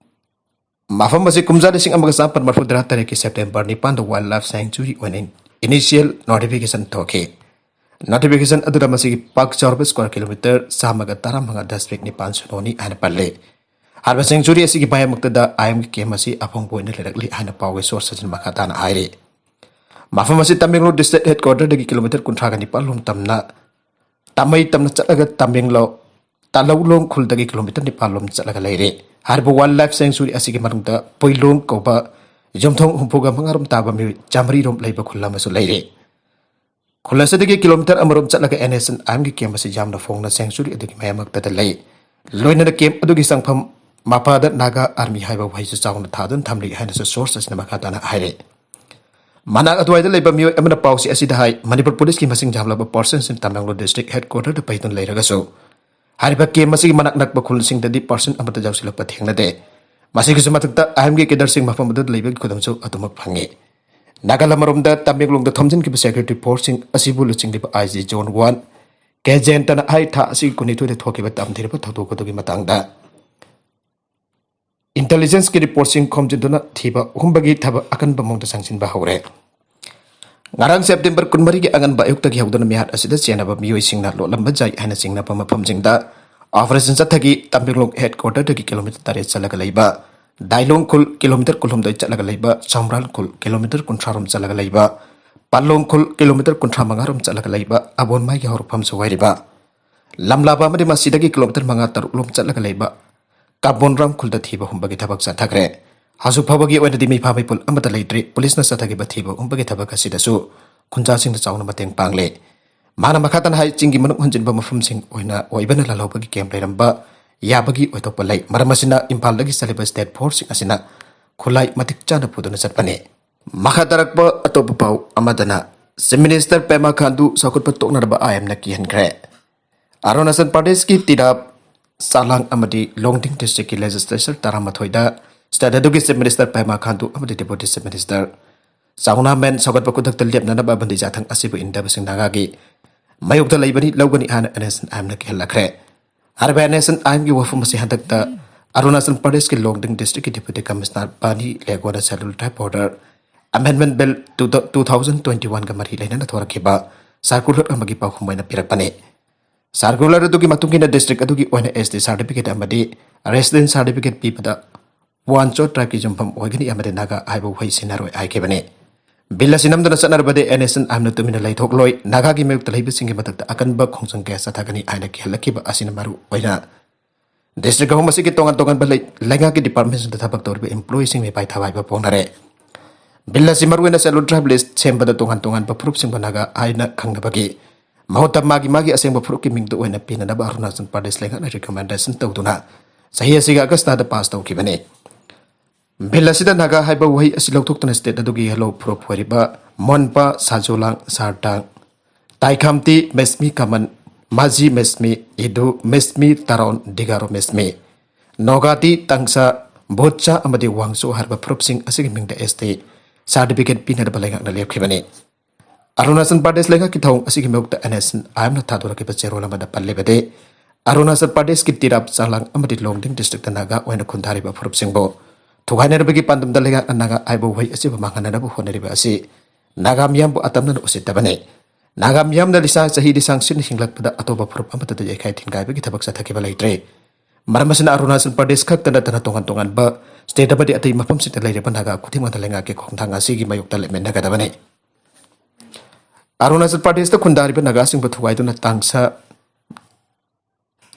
ꯃꯐꯝ ꯑꯁꯤ ꯀꯨꯝꯖꯥ ꯂꯤꯁꯤꯡ ꯑꯃꯒ ꯆꯥꯃꯥꯄꯟ ꯃꯔꯤꯐꯨ ꯇꯔꯥ ꯇꯔꯦꯠꯀꯤ ꯁꯦꯞꯇꯦꯝꯕꯔ ꯅꯤꯄꯥꯟꯗ ꯋꯥꯏꯜꯗ ꯂꯥꯏꯐ ꯁꯦꯡꯆꯨꯔꯤ ꯑꯣꯏꯅ ꯏꯅꯤꯁꯤꯌꯦꯜ ꯅꯣꯇꯤꯐꯤꯀꯦꯁꯟ ꯊꯣꯛꯈꯤ꯫ ꯅꯣꯇꯤꯐꯤꯀꯦꯁꯟ ꯑꯗꯨꯗ ꯃꯁꯤꯒꯤ ꯄꯥꯛ ꯆꯥꯎꯔꯕ ꯁ꯭ꯀ꯭ꯋꯥꯔ ꯀꯤꯂꯣꯃꯤꯇꯔ ꯆꯥꯝꯃꯒ ꯇꯔꯥꯃꯉꯥ ꯗꯁꯃꯤꯛ ꯅꯤꯄꯥꯟ ꯁꯤꯅꯣꯅꯤ ꯍꯥꯏꯅ ꯄꯜꯂꯤ꯫ ꯍꯥꯏꯔꯤꯕ ꯁꯦꯡꯆꯨꯔꯤ ꯑꯁꯤꯒꯤ ꯃꯌꯥꯏꯃꯛꯇꯗ ꯑꯥꯏ ꯑꯦꯝꯒꯤ ꯀꯦꯝꯞ ꯑꯁꯤ ꯑꯐꯪꯕ ꯑꯣꯏꯅ ꯂꯩꯔꯛꯂꯤ ꯍꯥꯏꯅ ꯄꯥꯎꯒꯤ ꯁꯣꯔꯁ ꯑꯁꯤꯅ ꯃꯈꯥ ꯇꯥꯅ ꯍꯥꯏꯔꯤ꯫ ꯃꯐꯝ ꯑꯁꯤ ꯇꯃꯦꯡꯂꯣꯡ ꯗꯤꯁꯇ꯭ꯔꯤꯛ ꯍꯦꯗꯀ꯭ꯋꯥꯇꯔꯗꯒꯤ ꯀꯤꯂꯣꯃꯤꯇꯔ ꯀꯨꯟꯊ꯭ꯔꯥꯒ ꯅꯤꯄꯥꯟ ꯂꯣꯝ ꯇꯝꯅ ꯇꯥꯃꯩ ꯇꯝꯅ ꯆꯠꯂꯒ ꯇꯃꯦꯡꯂꯣꯡ ꯇꯥꯂꯧꯂꯣꯡ ꯈꯨꯜꯗꯒꯤ ꯀꯤꯂꯣꯃꯤꯇꯔ ꯅꯤꯄꯥꯟ ꯂꯣꯝ ꯆꯠꯂꯒ ꯂꯩꯔꯦ꯫ ꯍꯥꯏꯔꯤꯕ ꯋꯥꯏꯜꯗ ꯂꯥꯏꯐ ꯁꯦꯡꯆꯨꯔꯤ ꯑꯁꯤꯒꯤ ꯃꯅꯨꯡꯗ ꯄꯣꯏꯂꯣꯡ ꯀꯧꯕ ꯌꯨꯝꯊꯣꯡ ꯍꯨꯝꯐꯨꯒ ꯃꯉꯥ ꯔꯣꯝ ꯇꯥꯕ ꯃꯤꯑꯣꯏ ꯆꯥꯃꯔꯤ ꯔꯣꯝ ꯂꯩꯕ ꯈꯨꯜ ꯑꯃꯁꯨ ꯂꯩꯔꯦ꯫ ꯈꯨꯜ ꯑꯁꯤꯗꯒꯤ ꯀꯤꯂꯣꯃꯤꯇꯔ ꯑꯃꯔꯣꯝ ꯆꯠꯂꯒ ꯑꯦꯟ ꯑꯦꯁ ꯑꯦꯟ ꯑꯥꯏ ꯑꯦꯝꯒꯤ ꯀꯦꯝꯞ ꯑꯁꯤ ꯌꯥꯝꯅ ꯐꯣꯡꯅ ꯁꯦꯡꯆꯨꯔꯤ ꯑꯗꯨꯒꯤ ꯃꯌꯥꯏꯃꯛꯇꯗ ꯂꯩ꯫ ꯂꯣꯏꯅꯅ ꯀꯦꯝꯞ ꯑꯗꯨꯒꯤ ꯆꯪꯐꯝ ꯃꯄꯥꯗ ꯅꯥꯒꯥ ꯑꯥꯔꯃꯤ ꯍꯥꯏꯕ ꯋꯥꯍꯩꯁꯨ ꯆꯥꯎꯅ ꯊꯥꯗꯨꯅ ꯊꯝꯂꯤ ꯍꯥꯏꯅꯁꯨ ꯁꯣꯔꯁ ꯑꯁꯤꯅ ꯃꯈꯥ ꯇꯥꯅ ꯍꯥꯏꯔꯦ꯫ ꯃꯅꯥꯛ ꯑꯗꯨꯋꯥꯏꯗ ꯂꯩꯕ ꯃꯤꯑꯣꯏ ꯑꯃꯅ ꯄꯥꯎꯆꯦ ꯑꯁꯤꯗ ꯍꯥꯏ, ꯃꯅꯤꯄꯨꯔ ꯄꯨꯂꯤꯁꯀꯤ ꯃꯁꯤꯡ ꯌꯥꯝꯂꯕ ꯄꯥꯔꯁꯟꯁꯤꯡ ꯇꯃꯦꯡꯂꯣꯡ ꯗꯤꯁꯇ꯭ꯔꯤꯛ ꯍꯦꯗꯀ꯭ꯋꯥꯇꯔꯗ ꯄꯩꯗꯨꯅ ꯂꯩꯔꯒꯁꯨ, ꯍꯥꯏꯔꯤꯕ ꯀꯦꯝꯞ ꯑꯁꯤꯒꯤ ꯃꯅꯥꯛ ꯅꯛꯄ ꯈꯨꯜꯁꯤꯡꯗꯗꯤ ꯄꯥꯔꯁꯟ ꯑꯃꯠꯇ ꯌꯥꯎꯁꯤꯜꯂꯛꯄ ꯊꯦꯡꯅꯗꯦ꯫ ꯃꯁꯤꯒꯤꯁꯨ ꯃꯊꯛꯇ ꯑꯥꯏ ꯑꯦꯝꯒꯤ ꯀꯦꯗꯔꯁꯤꯡ ꯃꯐꯝ ꯑꯗꯨꯗ ꯂꯩꯕꯒꯤ ꯈꯨꯗꯝꯁꯨ ꯑꯗꯨꯃꯛ ꯐꯪꯉꯤ꯫ ꯅꯥꯒꯥꯂꯝ ꯑꯃꯔꯣꯝꯗ ꯇꯃꯦꯡꯂꯣꯡꯗ ꯊꯣꯝꯖꯤꯟꯈꯤꯕ ꯁꯦꯀ꯭ꯌꯨꯔꯤꯇꯤ ꯐꯣꯔꯁꯁꯤꯡ ꯑꯁꯤꯕꯨ ꯂꯨꯆꯤꯡꯂꯤꯕ ꯑꯥꯏ ꯖꯤ ꯖꯣꯟ ꯋꯥꯟ ꯀꯦ ꯖꯌꯟꯇꯅ ꯍꯥꯏ, ꯊꯥ ꯑꯁꯤꯒꯤ ꯀꯨꯟꯅꯤꯊꯣꯏꯗ ꯊꯣꯛꯈꯤꯕ ꯇꯝꯊꯤꯔꯕ ꯊꯧꯗꯣꯛ ꯑꯗꯨꯒꯤ ꯃꯇꯥꯡꯗ ꯏꯟꯇꯦꯂꯤꯖꯦꯟꯁꯀꯤ ꯔꯤꯄꯣꯔꯠꯁꯤꯡ ꯈꯣꯝꯖꯤꯟꯗꯨꯅ ꯊꯤꯕ ꯍꯨꯝꯕꯒꯤ ꯊꯕꯛ ꯑꯀꯟꯕ ꯃꯑꯣꯡꯗ ꯆꯪꯁꯤꯟꯕ ꯍꯧꯔꯦ꯫ ꯉꯔꯥꯡ ꯁꯦꯞꯇꯦꯝꯕꯔ ꯀꯨꯟꯃꯔꯤꯒꯤ ꯑꯉꯟꯕ ꯑꯌꯨꯛꯇꯒꯤ ꯍꯧꯗꯨꯅ ꯃꯤꯍꯥꯠ ꯑꯁꯤꯗ ꯆꯦꯟꯅꯕ ꯃꯤꯑꯣꯏꯁꯤꯡꯅ ꯂꯣꯠꯂꯝꯕ ꯌꯥꯏ ꯍꯥꯏꯅ ꯆꯤꯡꯅꯕ ꯃꯐꯝꯁꯤꯡꯗ ꯑꯣꯄꯔꯦꯁꯟ ꯆꯠꯊꯈꯤ꯫ ꯇꯃꯦꯡꯂꯣꯡ ꯍꯦꯗꯀ꯭ꯋꯥꯇꯔꯗꯒꯤ ꯀꯤꯂꯣꯃꯤꯇꯔ ꯇꯔꯦꯠ ꯆꯠꯂꯒ ꯂꯩꯕ ꯗꯥꯏꯂꯣꯡ ꯈꯨꯜ, ꯀꯤꯂꯣꯃꯤꯇꯔ ꯀꯨꯟꯍꯨꯝꯗꯣꯏ ꯆꯠꯂꯒ ꯂꯩꯕ ꯆꯥꯝꯕ꯭ꯔꯥꯟ ꯈꯨꯜ, ꯀꯤꯂꯣꯃꯤꯇꯔ ꯀꯨꯟꯊ꯭ꯔꯥ ꯔꯣꯝ ꯆꯠꯂꯒ ꯂꯩꯕ ꯄꯥꯂꯣꯡ ꯈꯨꯜ, ꯀꯤꯂꯣꯃꯤꯇꯔ ꯀꯨꯟꯊ꯭ꯔꯥ ꯃꯉꯥ ꯔꯣꯝ ꯆꯠꯂꯒ ꯂꯩꯕ ꯑꯕꯣꯟꯃꯥꯏꯒꯤ ꯍꯧꯔꯛꯐꯝꯁꯨ ꯑꯣꯏꯔꯤꯕ ꯂꯝꯂꯥꯕ ꯑꯃꯗꯤ ꯃꯁꯤꯗꯒꯤ ꯀꯤꯂꯣꯃꯤꯇꯔ ꯃꯉꯥ ꯇꯔꯨꯛ ꯂꯣꯝ ꯆꯠꯂꯒ ꯂꯩꯕ ꯀꯥꯕꯣꯟꯔꯥꯝ ꯈꯨꯜꯗ ꯊꯤꯕ ꯍꯨꯝꯕꯒꯤ ꯊꯕꯛ ꯆꯠꯊꯈ꯭ꯔꯦ꯫ ꯍꯧꯖꯤꯛ ꯐꯥꯎꯕꯒꯤ ꯑꯣꯏꯅꯗꯤ ꯃꯤꯐꯥ ꯃꯤꯄꯨꯟ ꯑꯃꯠꯇ ꯂꯩꯇ꯭ꯔꯤ꯫ ꯄꯨꯂꯤꯁꯅ ꯆꯠꯊꯈꯤꯕ ꯊꯤꯕ ꯍꯨꯝꯕꯒꯤ ꯊꯕꯛ ꯑꯁꯤꯗꯁꯨ ꯈꯨꯟꯖꯥꯁꯤꯡꯅ ꯆꯥꯎꯅ ꯃꯇꯦꯡ ꯄꯥꯡꯂꯦ꯫ ꯃꯥꯅ ꯃꯈꯥ ꯇꯥꯅ ꯍꯥꯏ, ꯆꯤꯡꯒꯤ ꯃꯅꯨꯡ ꯍꯟꯖꯤꯟꯕ ꯃꯐꯝꯁꯤꯡ ꯑꯣꯏꯅ ꯑꯣꯏꯕꯅ ꯂꯥꯜꯍꯧꯕꯒꯤ ꯀꯦꯝ ꯂꯩꯔꯝꯕ ꯌꯥꯕꯒꯤ ꯑꯣꯏꯊꯣꯛꯄ ꯂꯩ꯫ ꯃꯔꯝ ꯑꯁꯤꯅ ꯏꯝꯐꯥꯜꯗꯒꯤ ꯆꯠꯂꯤꯕ ꯁ꯭ꯇꯦꯠ ꯐꯣꯔꯁꯁꯤꯡ ꯑꯁꯤꯅ ꯈꯨꯠꯂꯥꯏ ꯃꯇꯤꯛ ꯆꯥꯅ ꯄꯨꯗꯨꯅ ꯆꯠꯄꯅꯤ꯫ ꯃꯈꯥ ꯇꯥꯔꯛꯄ ꯑꯇꯣꯞꯄ ꯄꯥꯎ ꯑꯃꯗꯅ, ꯆꯤꯐ ꯃꯤꯅꯤꯁꯇꯔ ꯄꯦꯃꯥ ꯈꯥꯟꯗꯨ ꯆꯥꯎꯈꯠꯄ ꯇꯣꯛꯅꯅꯕ ꯑꯥꯏ ꯑꯦꯝꯅ ꯀꯤꯍꯟꯈ꯭ꯔꯦ꯫ ꯑꯔꯨꯅꯥꯆꯜ ꯄ꯭ꯔꯗꯦꯁꯀꯤ ꯇꯤꯔꯥꯞ, ꯆꯥꯂꯥꯡ ꯑꯃꯗꯤ ꯂꯣꯡꯗꯤꯡ ꯗꯤꯁꯇ꯭ꯔꯤꯛꯀꯤ ꯂꯦꯖꯤꯁꯂꯦꯆꯔ ꯇꯔꯥꯃꯥꯊꯣꯏꯗ ꯁ꯭ꯇꯦꯠ ꯑꯗꯨꯒꯤ ꯆꯤꯐ ꯃꯤꯅꯤꯁꯇꯔ ꯄꯦꯃꯥ ꯈꯥꯟꯗꯨ ꯑꯃꯗꯤ ꯗꯦꯄꯨꯇꯤ ꯆꯤꯐ ꯃꯤꯅꯤꯁꯇꯔ ꯆꯥꯎꯅꯥ ꯃꯦꯟ ꯁꯧꯒꯠꯄ ꯈꯨꯗꯛꯇ ꯂꯦꯞꯅꯅꯕ ꯕꯟꯗꯤ ꯆꯥꯊꯪ ꯑꯁꯤꯕꯨ ꯏꯟꯗꯕꯁꯤꯡ ꯅꯥꯒꯥꯒꯤ ꯃꯥꯌꯣꯛꯇ ꯂꯩꯕꯅꯤ, ꯂꯧꯒꯅꯤ ꯍꯥꯏꯅ ꯑꯦꯟ ꯑꯦꯁ ꯑꯦꯟ ꯑꯥꯏ ꯑꯦꯝꯅ ꯀꯤꯍꯜꯂꯛꯈ꯭ꯔꯦ꯫ ꯍꯥꯏꯔꯤꯕ ꯑꯦꯟ ꯑꯦꯁ ꯑꯦꯟ ꯑꯥꯏ ꯑꯦꯝꯒꯤ ꯋꯥꯐꯝ ꯑꯁꯤ ꯍꯟꯗꯛꯇ ꯑꯔꯨꯅꯥꯆꯜ ꯄ꯭ꯔꯗꯦꯁꯀꯤ ꯂꯣꯡꯗꯤꯡ ꯗꯤꯁꯇ꯭ꯔꯤꯛꯀꯤ ꯗꯦꯄꯨꯇꯤ ꯀꯃꯤꯁꯅꯔ ꯕꯥꯅꯤ ꯂꯦꯒꯣꯅ schedule tribe border amendment bill two thousand twenty ꯋꯥꯟꯒ ꯃꯔꯤ ꯂꯩꯅꯅ ꯊꯣꯔꯛꯈꯤꯕ ꯁꯥꯔꯀꯨꯂꯔ ꯑꯃꯒꯤ ꯄꯥꯎꯈꯨꯝ ꯑꯣꯏꯅ ꯄꯤꯔꯛꯄꯅꯤ꯫ ꯁꯥꯔꯀꯨꯂꯔ ꯑꯗꯨꯒꯤ ꯃꯇꯨꯡ ꯏꯟꯅ ꯗꯤꯁꯇ꯭ꯔꯤꯛ ꯑꯗꯨꯒꯤ ꯑꯣꯏꯅ ꯑꯦꯁ ꯇꯤ ꯁꯥꯔꯇꯤꯐꯤꯀꯦꯠ ꯑꯃꯗꯤ ꯔꯦꯁꯤꯗꯦꯟꯁ ꯁꯥꯔꯇꯤꯐꯤꯀꯦꯠ ꯄꯤꯕꯗ ꯋꯥꯟꯆꯣ ꯇ꯭ꯔꯥꯏꯕꯀꯤ ꯌꯨꯝꯐꯝ ꯑꯣꯏꯒꯅꯤ ꯑꯃꯗꯤ ꯅꯥꯒꯥ ꯍꯥꯏꯕ ꯋꯥꯍꯩ ꯁꯤꯖꯤꯟꯅꯔꯣꯏ ꯍꯥꯏꯈꯤꯕꯅꯤ꯫ ꯕꯤꯜ ꯑꯁꯤ ꯅꯝꯗꯨꯅ ꯆꯠꯅꯔꯕꯗꯤ ꯑꯦꯟ ꯑꯦꯁ ꯑꯦꯟ ꯑꯥꯏ ꯑꯦꯝꯅ ꯇꯨꯃꯤꯟꯅ ꯂꯩꯊꯣꯛꯂꯣꯏ, ꯅꯥꯒꯥꯒꯤ ꯃꯥꯌꯣꯛꯇ ꯂꯩꯕꯁꯤꯡꯒꯤ ꯃꯊꯛꯇ ꯑꯀꯟꯕ ꯈꯣꯡꯖꯪ ꯀꯌꯥ ꯆꯠꯊꯒꯅꯤ ꯍꯥꯏꯅ ꯀꯤꯍꯜꯂꯛꯈꯤꯕ ꯑꯁꯤꯅ ꯃꯔꯨ ꯑꯣꯏꯅ ꯗꯤꯁꯇ꯭ꯔꯤꯛ ꯑꯍꯨꯝ ꯑꯁꯤꯒꯤ ꯇꯣꯉꯥꯟ ꯇꯣꯉꯥꯟꯕ ꯂꯩ-, ꯂꯩꯉꯥꯛꯀꯤ ꯗꯤꯄꯥꯔꯠꯃꯦꯟꯁꯤꯡꯗ ꯊꯕꯛ ꯇꯧꯔꯤꯕ ꯏꯝꯄ꯭ꯂꯣꯌꯤꯁꯤꯡ ꯃꯤꯄꯥꯏ ꯊꯋꯥꯏꯕ ꯐꯣꯡꯅꯔꯦ꯫ ꯕꯤꯜ ꯑꯁꯤ ꯃꯔꯨꯑꯣꯏꯅ ꯁꯦꯗ꯭ꯌꯨꯜ ꯇ꯭ꯔꯥꯏꯕ ꯂꯤꯁ ꯁꯦꯝꯕꯗ ꯇꯣꯉꯥꯟ ꯇꯣꯉꯥꯟꯕ ꯐꯨꯔꯨꯞꯁꯤꯡꯕꯨ ꯅꯥꯒꯥ ꯍꯥꯏꯅ ꯈꯪꯅꯕꯒꯤ ꯃꯍꯨꯠꯇ ꯃꯥꯒꯤ ꯃꯥꯒꯤ ꯑꯁꯦꯡꯕ ꯐꯨꯔꯨꯞꯀꯤ ꯃꯤꯡꯗꯨ ꯑꯣꯏꯅ ꯄꯤꯅꯅꯕ ꯑꯔꯨꯅꯥꯆꯜ ꯄ꯭ꯔꯗꯦꯁ ꯂꯩꯉꯥꯛꯅ ꯔꯤꯀꯃꯦꯟꯗꯦꯁꯟ ꯇꯧꯗꯨꯅ ꯆꯍꯤ ꯑꯁꯤꯒꯤ ꯑꯥꯒꯁ ꯊꯥꯗ ꯄꯥꯁ ꯇꯧꯈꯤꯕꯅꯤ꯫ ꯕꯤꯜ ꯑꯁꯤꯗ ꯅꯥꯒꯥ ꯍꯥꯏꯕ ꯋꯥꯍꯩ ꯑꯁꯤ ꯂꯧꯊꯣꯛꯇꯨꯅ ꯁ꯭ꯇꯦꯠ ꯑꯗꯨꯒꯤ ꯌꯦꯜꯂꯣ ꯐꯨꯔꯨꯞ ꯑꯣꯏꯔꯤꯕ ꯃꯣꯟꯄꯥ, ꯁꯥꯖꯣꯂꯥꯡ, ꯁꯥꯔꯇꯥꯡ, ꯇꯥꯏꯈꯥꯝꯇꯤ, ꯃꯦꯁꯃꯤ ꯀꯃꯟ, ꯃꯥꯖꯤ ꯃꯦꯁꯃꯤ, ꯏꯗꯨ ꯃꯦꯁꯃꯤ, ꯇꯥꯔꯣꯟ, ꯗꯤꯒꯥꯔꯣ ꯃꯦꯁꯃꯤ, ꯅꯣꯒꯥꯇꯤ, ꯇꯥꯡꯁꯥ, ꯚꯣꯠꯆꯥ ꯑꯃꯗꯤ ꯋꯥꯡꯆꯣ ꯍꯥꯏꯔꯤꯕ ꯐꯨꯔꯨꯞꯁꯤꯡ ꯑꯁꯤꯒꯤ ꯃꯤꯡꯗ ꯑꯦꯁ ꯇꯤ ꯁꯥꯔꯇꯤꯐꯤꯀꯦꯠ ꯄꯤꯅꯅꯕ ꯂꯩꯉꯥꯛꯅ ꯂꯦꯞꯈꯤꯕꯅꯤ꯫ ꯑꯔꯨꯅꯥꯆꯜ ꯄ꯭ꯔꯗꯦꯁ ꯂꯩꯉꯥꯛꯀꯤ ꯊꯧꯑꯣꯡ ꯑꯁꯤꯒꯤ ꯃꯥꯌꯣꯛꯇ ꯑꯦꯟ ꯑꯦꯁ ꯑꯦꯟ ꯑꯥꯏ ꯑꯦꯝꯅ ꯊꯥꯗꯣꯔꯛꯈꯤꯕ ꯆꯦꯔꯣꯜ ꯑꯃꯗ ꯄꯜꯂꯤꯕꯗꯤ, ꯑꯔꯨꯅꯥꯆꯜ ꯄ꯭ꯔꯗꯦꯁꯀꯤ ꯇꯤꯔꯥꯞ, ꯆꯥꯂꯥꯡ ꯑꯃꯗꯤ ꯂꯣꯡꯗꯤꯡ ꯗꯤꯁꯇ꯭ꯔꯤꯛꯇ ꯅꯥꯒꯥ ꯑꯣꯏꯅ ꯈꯨꯟꯗꯥꯔꯤꯕ ꯐꯨꯔꯨꯞꯁꯤꯡꯕꯨ ꯊꯨꯒꯥꯏꯅꯅꯕꯒꯤ ꯄꯥꯟꯗꯝꯗ ꯂꯩꯉꯥꯛꯅ ꯅꯥꯒꯥ ꯍꯥꯏꯕ ꯋꯥꯍꯩ ꯑꯁꯤꯕꯨ ꯃꯥꯡꯍꯟꯅꯅꯕ ꯍꯣꯠꯅꯔꯤꯕ ꯑꯁꯤ ꯅꯥꯒꯥ ꯃꯤꯌꯥꯝꯕꯨ ꯑꯇꯝꯅꯅ ꯎꯁꯤꯠꯇꯕꯅꯤ꯫ ꯅꯥꯒꯥ ꯃꯤꯌꯥꯝꯅ ꯂꯤꯁꯥ ꯆꯍꯤ ꯂꯤꯁꯥꯡ ꯁꯤꯠꯅ ꯍꯤꯡꯂꯛꯄꯗ ꯑꯇꯣꯞꯄ ꯐꯨꯔꯨꯞ ꯑꯃꯠꯇꯗ ꯌꯩꯈꯥꯏ ꯊꯤꯟꯒꯥꯏꯕꯒꯤ ꯊꯕꯛ ꯆꯠꯊꯈꯤꯕ ꯂꯩꯇ꯭ꯔꯦ꯫ ꯃꯔꯝ ꯑꯁꯤꯅ ꯑꯔꯨꯅꯥꯆꯜ ꯄ꯭ꯔꯗꯦꯁ ꯈꯛꯇ ꯅꯠꯇꯅ ꯇꯣꯉꯥꯟ ꯇꯣꯉꯥꯟꯕ ꯁ꯭ꯇꯦꯠ ꯑꯃꯗꯤ ꯑꯇꯩ ꯃꯐꯝꯁꯤꯡꯗ ꯂꯩꯔꯤꯕ ꯅꯥꯒꯥ ꯈꯨꯗꯤꯡꯃꯛꯅ ꯂꯩꯉꯥꯛꯀꯤ ꯈꯣꯡꯊꯥꯡ ꯑꯁꯤꯒꯤ ꯃꯥꯌꯣꯛꯇ ꯂꯦꯞꯃꯤꯟꯅꯒꯗꯕꯅꯤ꯫ ꯑꯔꯨꯅꯥꯆꯜ ꯄ꯭ꯔꯗꯦꯁꯇ ꯈꯨꯟꯗꯥꯔꯤꯕ ꯅꯥꯒꯥꯁꯤꯡꯕꯨ ꯊꯨꯒꯥꯏꯗꯨꯅ ꯇꯥꯡꯁꯥ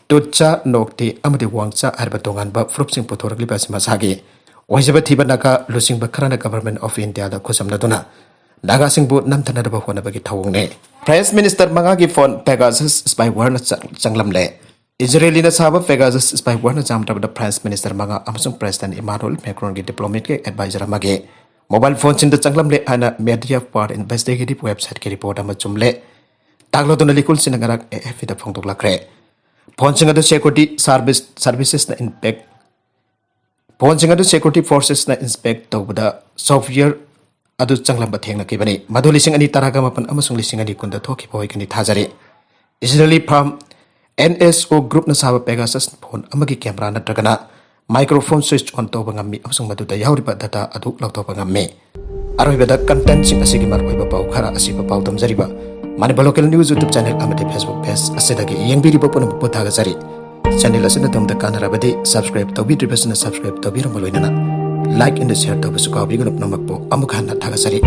ꯇꯨꯠꯆꯥ, ꯅꯣꯛꯇꯤ ꯑꯃꯗꯤ ꯋꯥꯡꯆꯥ ꯍꯥꯏꯔꯤꯕ ꯇꯣꯉꯥꯟꯕ ꯐꯨꯔꯨꯞꯁꯤꯡ ꯄꯨꯊꯣꯔꯛꯂꯤꯕ ꯑꯁꯤ ꯃꯁꯥꯒꯤ ꯑꯣꯏꯖꯕ ꯊꯤꯕ ꯅꯥꯒꯥ ꯂꯨꯆꯤꯡꯕ ꯈꯔꯅ Government of India ꯗ ꯈꯨꯠꯁꯝꯅꯗꯨꯅ ꯅꯥꯒꯥꯁꯤꯡꯕꯨ ꯅꯝꯊꯅꯅꯕ ꯍꯣꯠꯅꯕꯒꯤ ꯊꯧꯑꯣꯡꯅꯤ꯫ ꯐ꯭ꯔꯦꯟꯁ ꯃꯤꯅꯤꯁꯇꯔ ꯃꯉꯥꯒꯤ ꯐꯣꯟ Pegasus spyware ꯅ ꯆꯪ-, ꯆꯪꯂꯝꯂꯦ꯫ ꯏꯖꯔꯦꯂꯤꯅ ꯁꯥꯕ Pegasus spyware ꯅ ꯆꯥꯝꯗ꯭ꯔꯕꯗ ꯐ꯭ꯔꯦꯟꯁ ꯃꯤꯅꯤꯁꯇꯔ ꯃꯉꯥ ꯑꯃꯁꯨꯡ ꯄ꯭ꯔꯦꯁꯤꯗꯦꯟꯠ ꯏꯃꯥꯅꯨꯑꯦꯜ ꯃꯦꯀ꯭ꯔꯣꯟꯒꯤ ꯗꯤꯄ꯭ꯂꯣꯃꯦꯠꯀꯤ ꯑꯦꯗꯚꯥꯏꯖꯔ ꯑꯃꯒꯤ ꯃꯣꯕꯥꯏꯜ ꯐꯣꯟꯁꯤꯡꯗ ꯆꯪꯂꯝꯂꯦ ꯍꯥꯏꯅ Media for Investigative Website ꯀꯤ ꯔꯤꯄꯣꯔꯠ ꯑꯃ ꯆꯨꯝꯂꯦ꯫ ꯇꯥꯛꯂꯗꯨꯅ ꯂꯤꯀꯨꯜꯁꯤꯡꯅ ꯉꯔꯥꯡ A F P ꯗ ꯐꯣꯡꯗꯣꯛꯂꯛꯈ꯭ꯔꯦ꯫ ꯐꯣꯟꯁꯤꯡ ꯑꯗꯨ ꯁꯦꯀ꯭ꯌꯨꯔꯤꯇꯤ ꯁꯥꯔꯚꯤꯁ, ꯁꯥꯔꯚꯤꯁꯦꯁꯅ ꯏꯟꯄꯦꯛ, ꯐꯣꯟꯁꯤꯡ ꯑꯗꯨ ꯁꯦꯀ꯭ꯌꯨꯔꯤꯇꯤ ꯐꯣꯔꯁꯦꯁꯅ ꯏꯟꯁꯄꯦꯛ ꯇꯧꯕꯗ ꯁꯣꯐꯋꯦꯌꯔ ꯑꯗꯨ ꯆꯪꯂꯝꯕ ꯊꯦꯡꯅꯈꯤꯕꯅꯤ꯫ ꯃꯗꯨ ꯂꯤꯁꯤꯡ ꯑꯅꯤ ꯇꯔꯥꯒ ꯃꯥꯄꯟ ꯑꯃꯁꯨꯡ ꯂꯤꯁꯤꯡ ꯑꯅꯤ ꯀꯨꯟꯗ ꯊꯣꯛꯈꯤꯕ ꯑꯣꯏꯒꯅꯤ ꯊꯥꯖꯔꯤ꯫ Israeli firm N S O group ꯅ ꯁꯥꯕ Pegasus ꯐꯣꯟ ꯑꯃꯒꯤ ꯀꯦꯃꯦꯔꯥ ꯅꯠꯇ꯭ꯔꯒꯅ ꯃꯥꯏꯀ꯭ꯔꯣꯐꯣꯟ ꯁ꯭ꯋꯤꯆ ꯑꯣꯟ ꯇꯧꯕ ꯉꯝꯃꯤ ꯑꯃꯁꯨꯡ ꯃꯗꯨꯗ ꯌꯥꯎꯔꯤꯕ ꯗꯇꯥ ꯑꯗꯨ ꯂꯧꯊꯣꯛꯄ ꯉꯝꯃꯤ꯫ ꯑꯔꯣꯏꯕꯗ ꯀꯟꯇꯦꯟꯠꯁꯤꯡ ꯑꯁꯤꯒꯤ ꯃꯔꯨꯑꯣꯏꯕ ꯄꯥꯎ ꯈꯔ ꯑꯁꯤꯕ ꯄꯥꯎ ꯇꯝꯖꯔꯤꯕ Manipur local news YouTube channel ꯑꯃꯗꯤ Facebook ꯄꯦꯖ ꯑꯁꯤꯗꯒꯤ ꯌꯦꯡꯕꯤꯔꯤꯕ ꯄꯨꯝꯅꯃꯛꯄꯨ ꯊꯥꯒꯠꯆꯔꯤ꯫ ꯆꯦꯅꯦꯜ ꯑꯁꯤꯅ ꯇꯨꯡꯗ ꯀꯥꯟꯅꯔꯕꯗꯤ subscribe ꯇꯧꯕꯤꯗ꯭ꯔꯤꯕꯁꯤꯅ subscribe ꯇꯧꯕꯤꯔꯝꯕ ꯂꯣꯏꯅꯅ like and share ꯇꯧꯕꯁꯨ ꯀꯥꯎꯕꯤꯒꯅꯨ꯫ ꯄꯨꯝꯅꯃꯛꯄꯨ ꯑꯃꯨꯛ ꯍꯟꯅ ꯊꯥꯒꯠꯆꯔꯤ꯫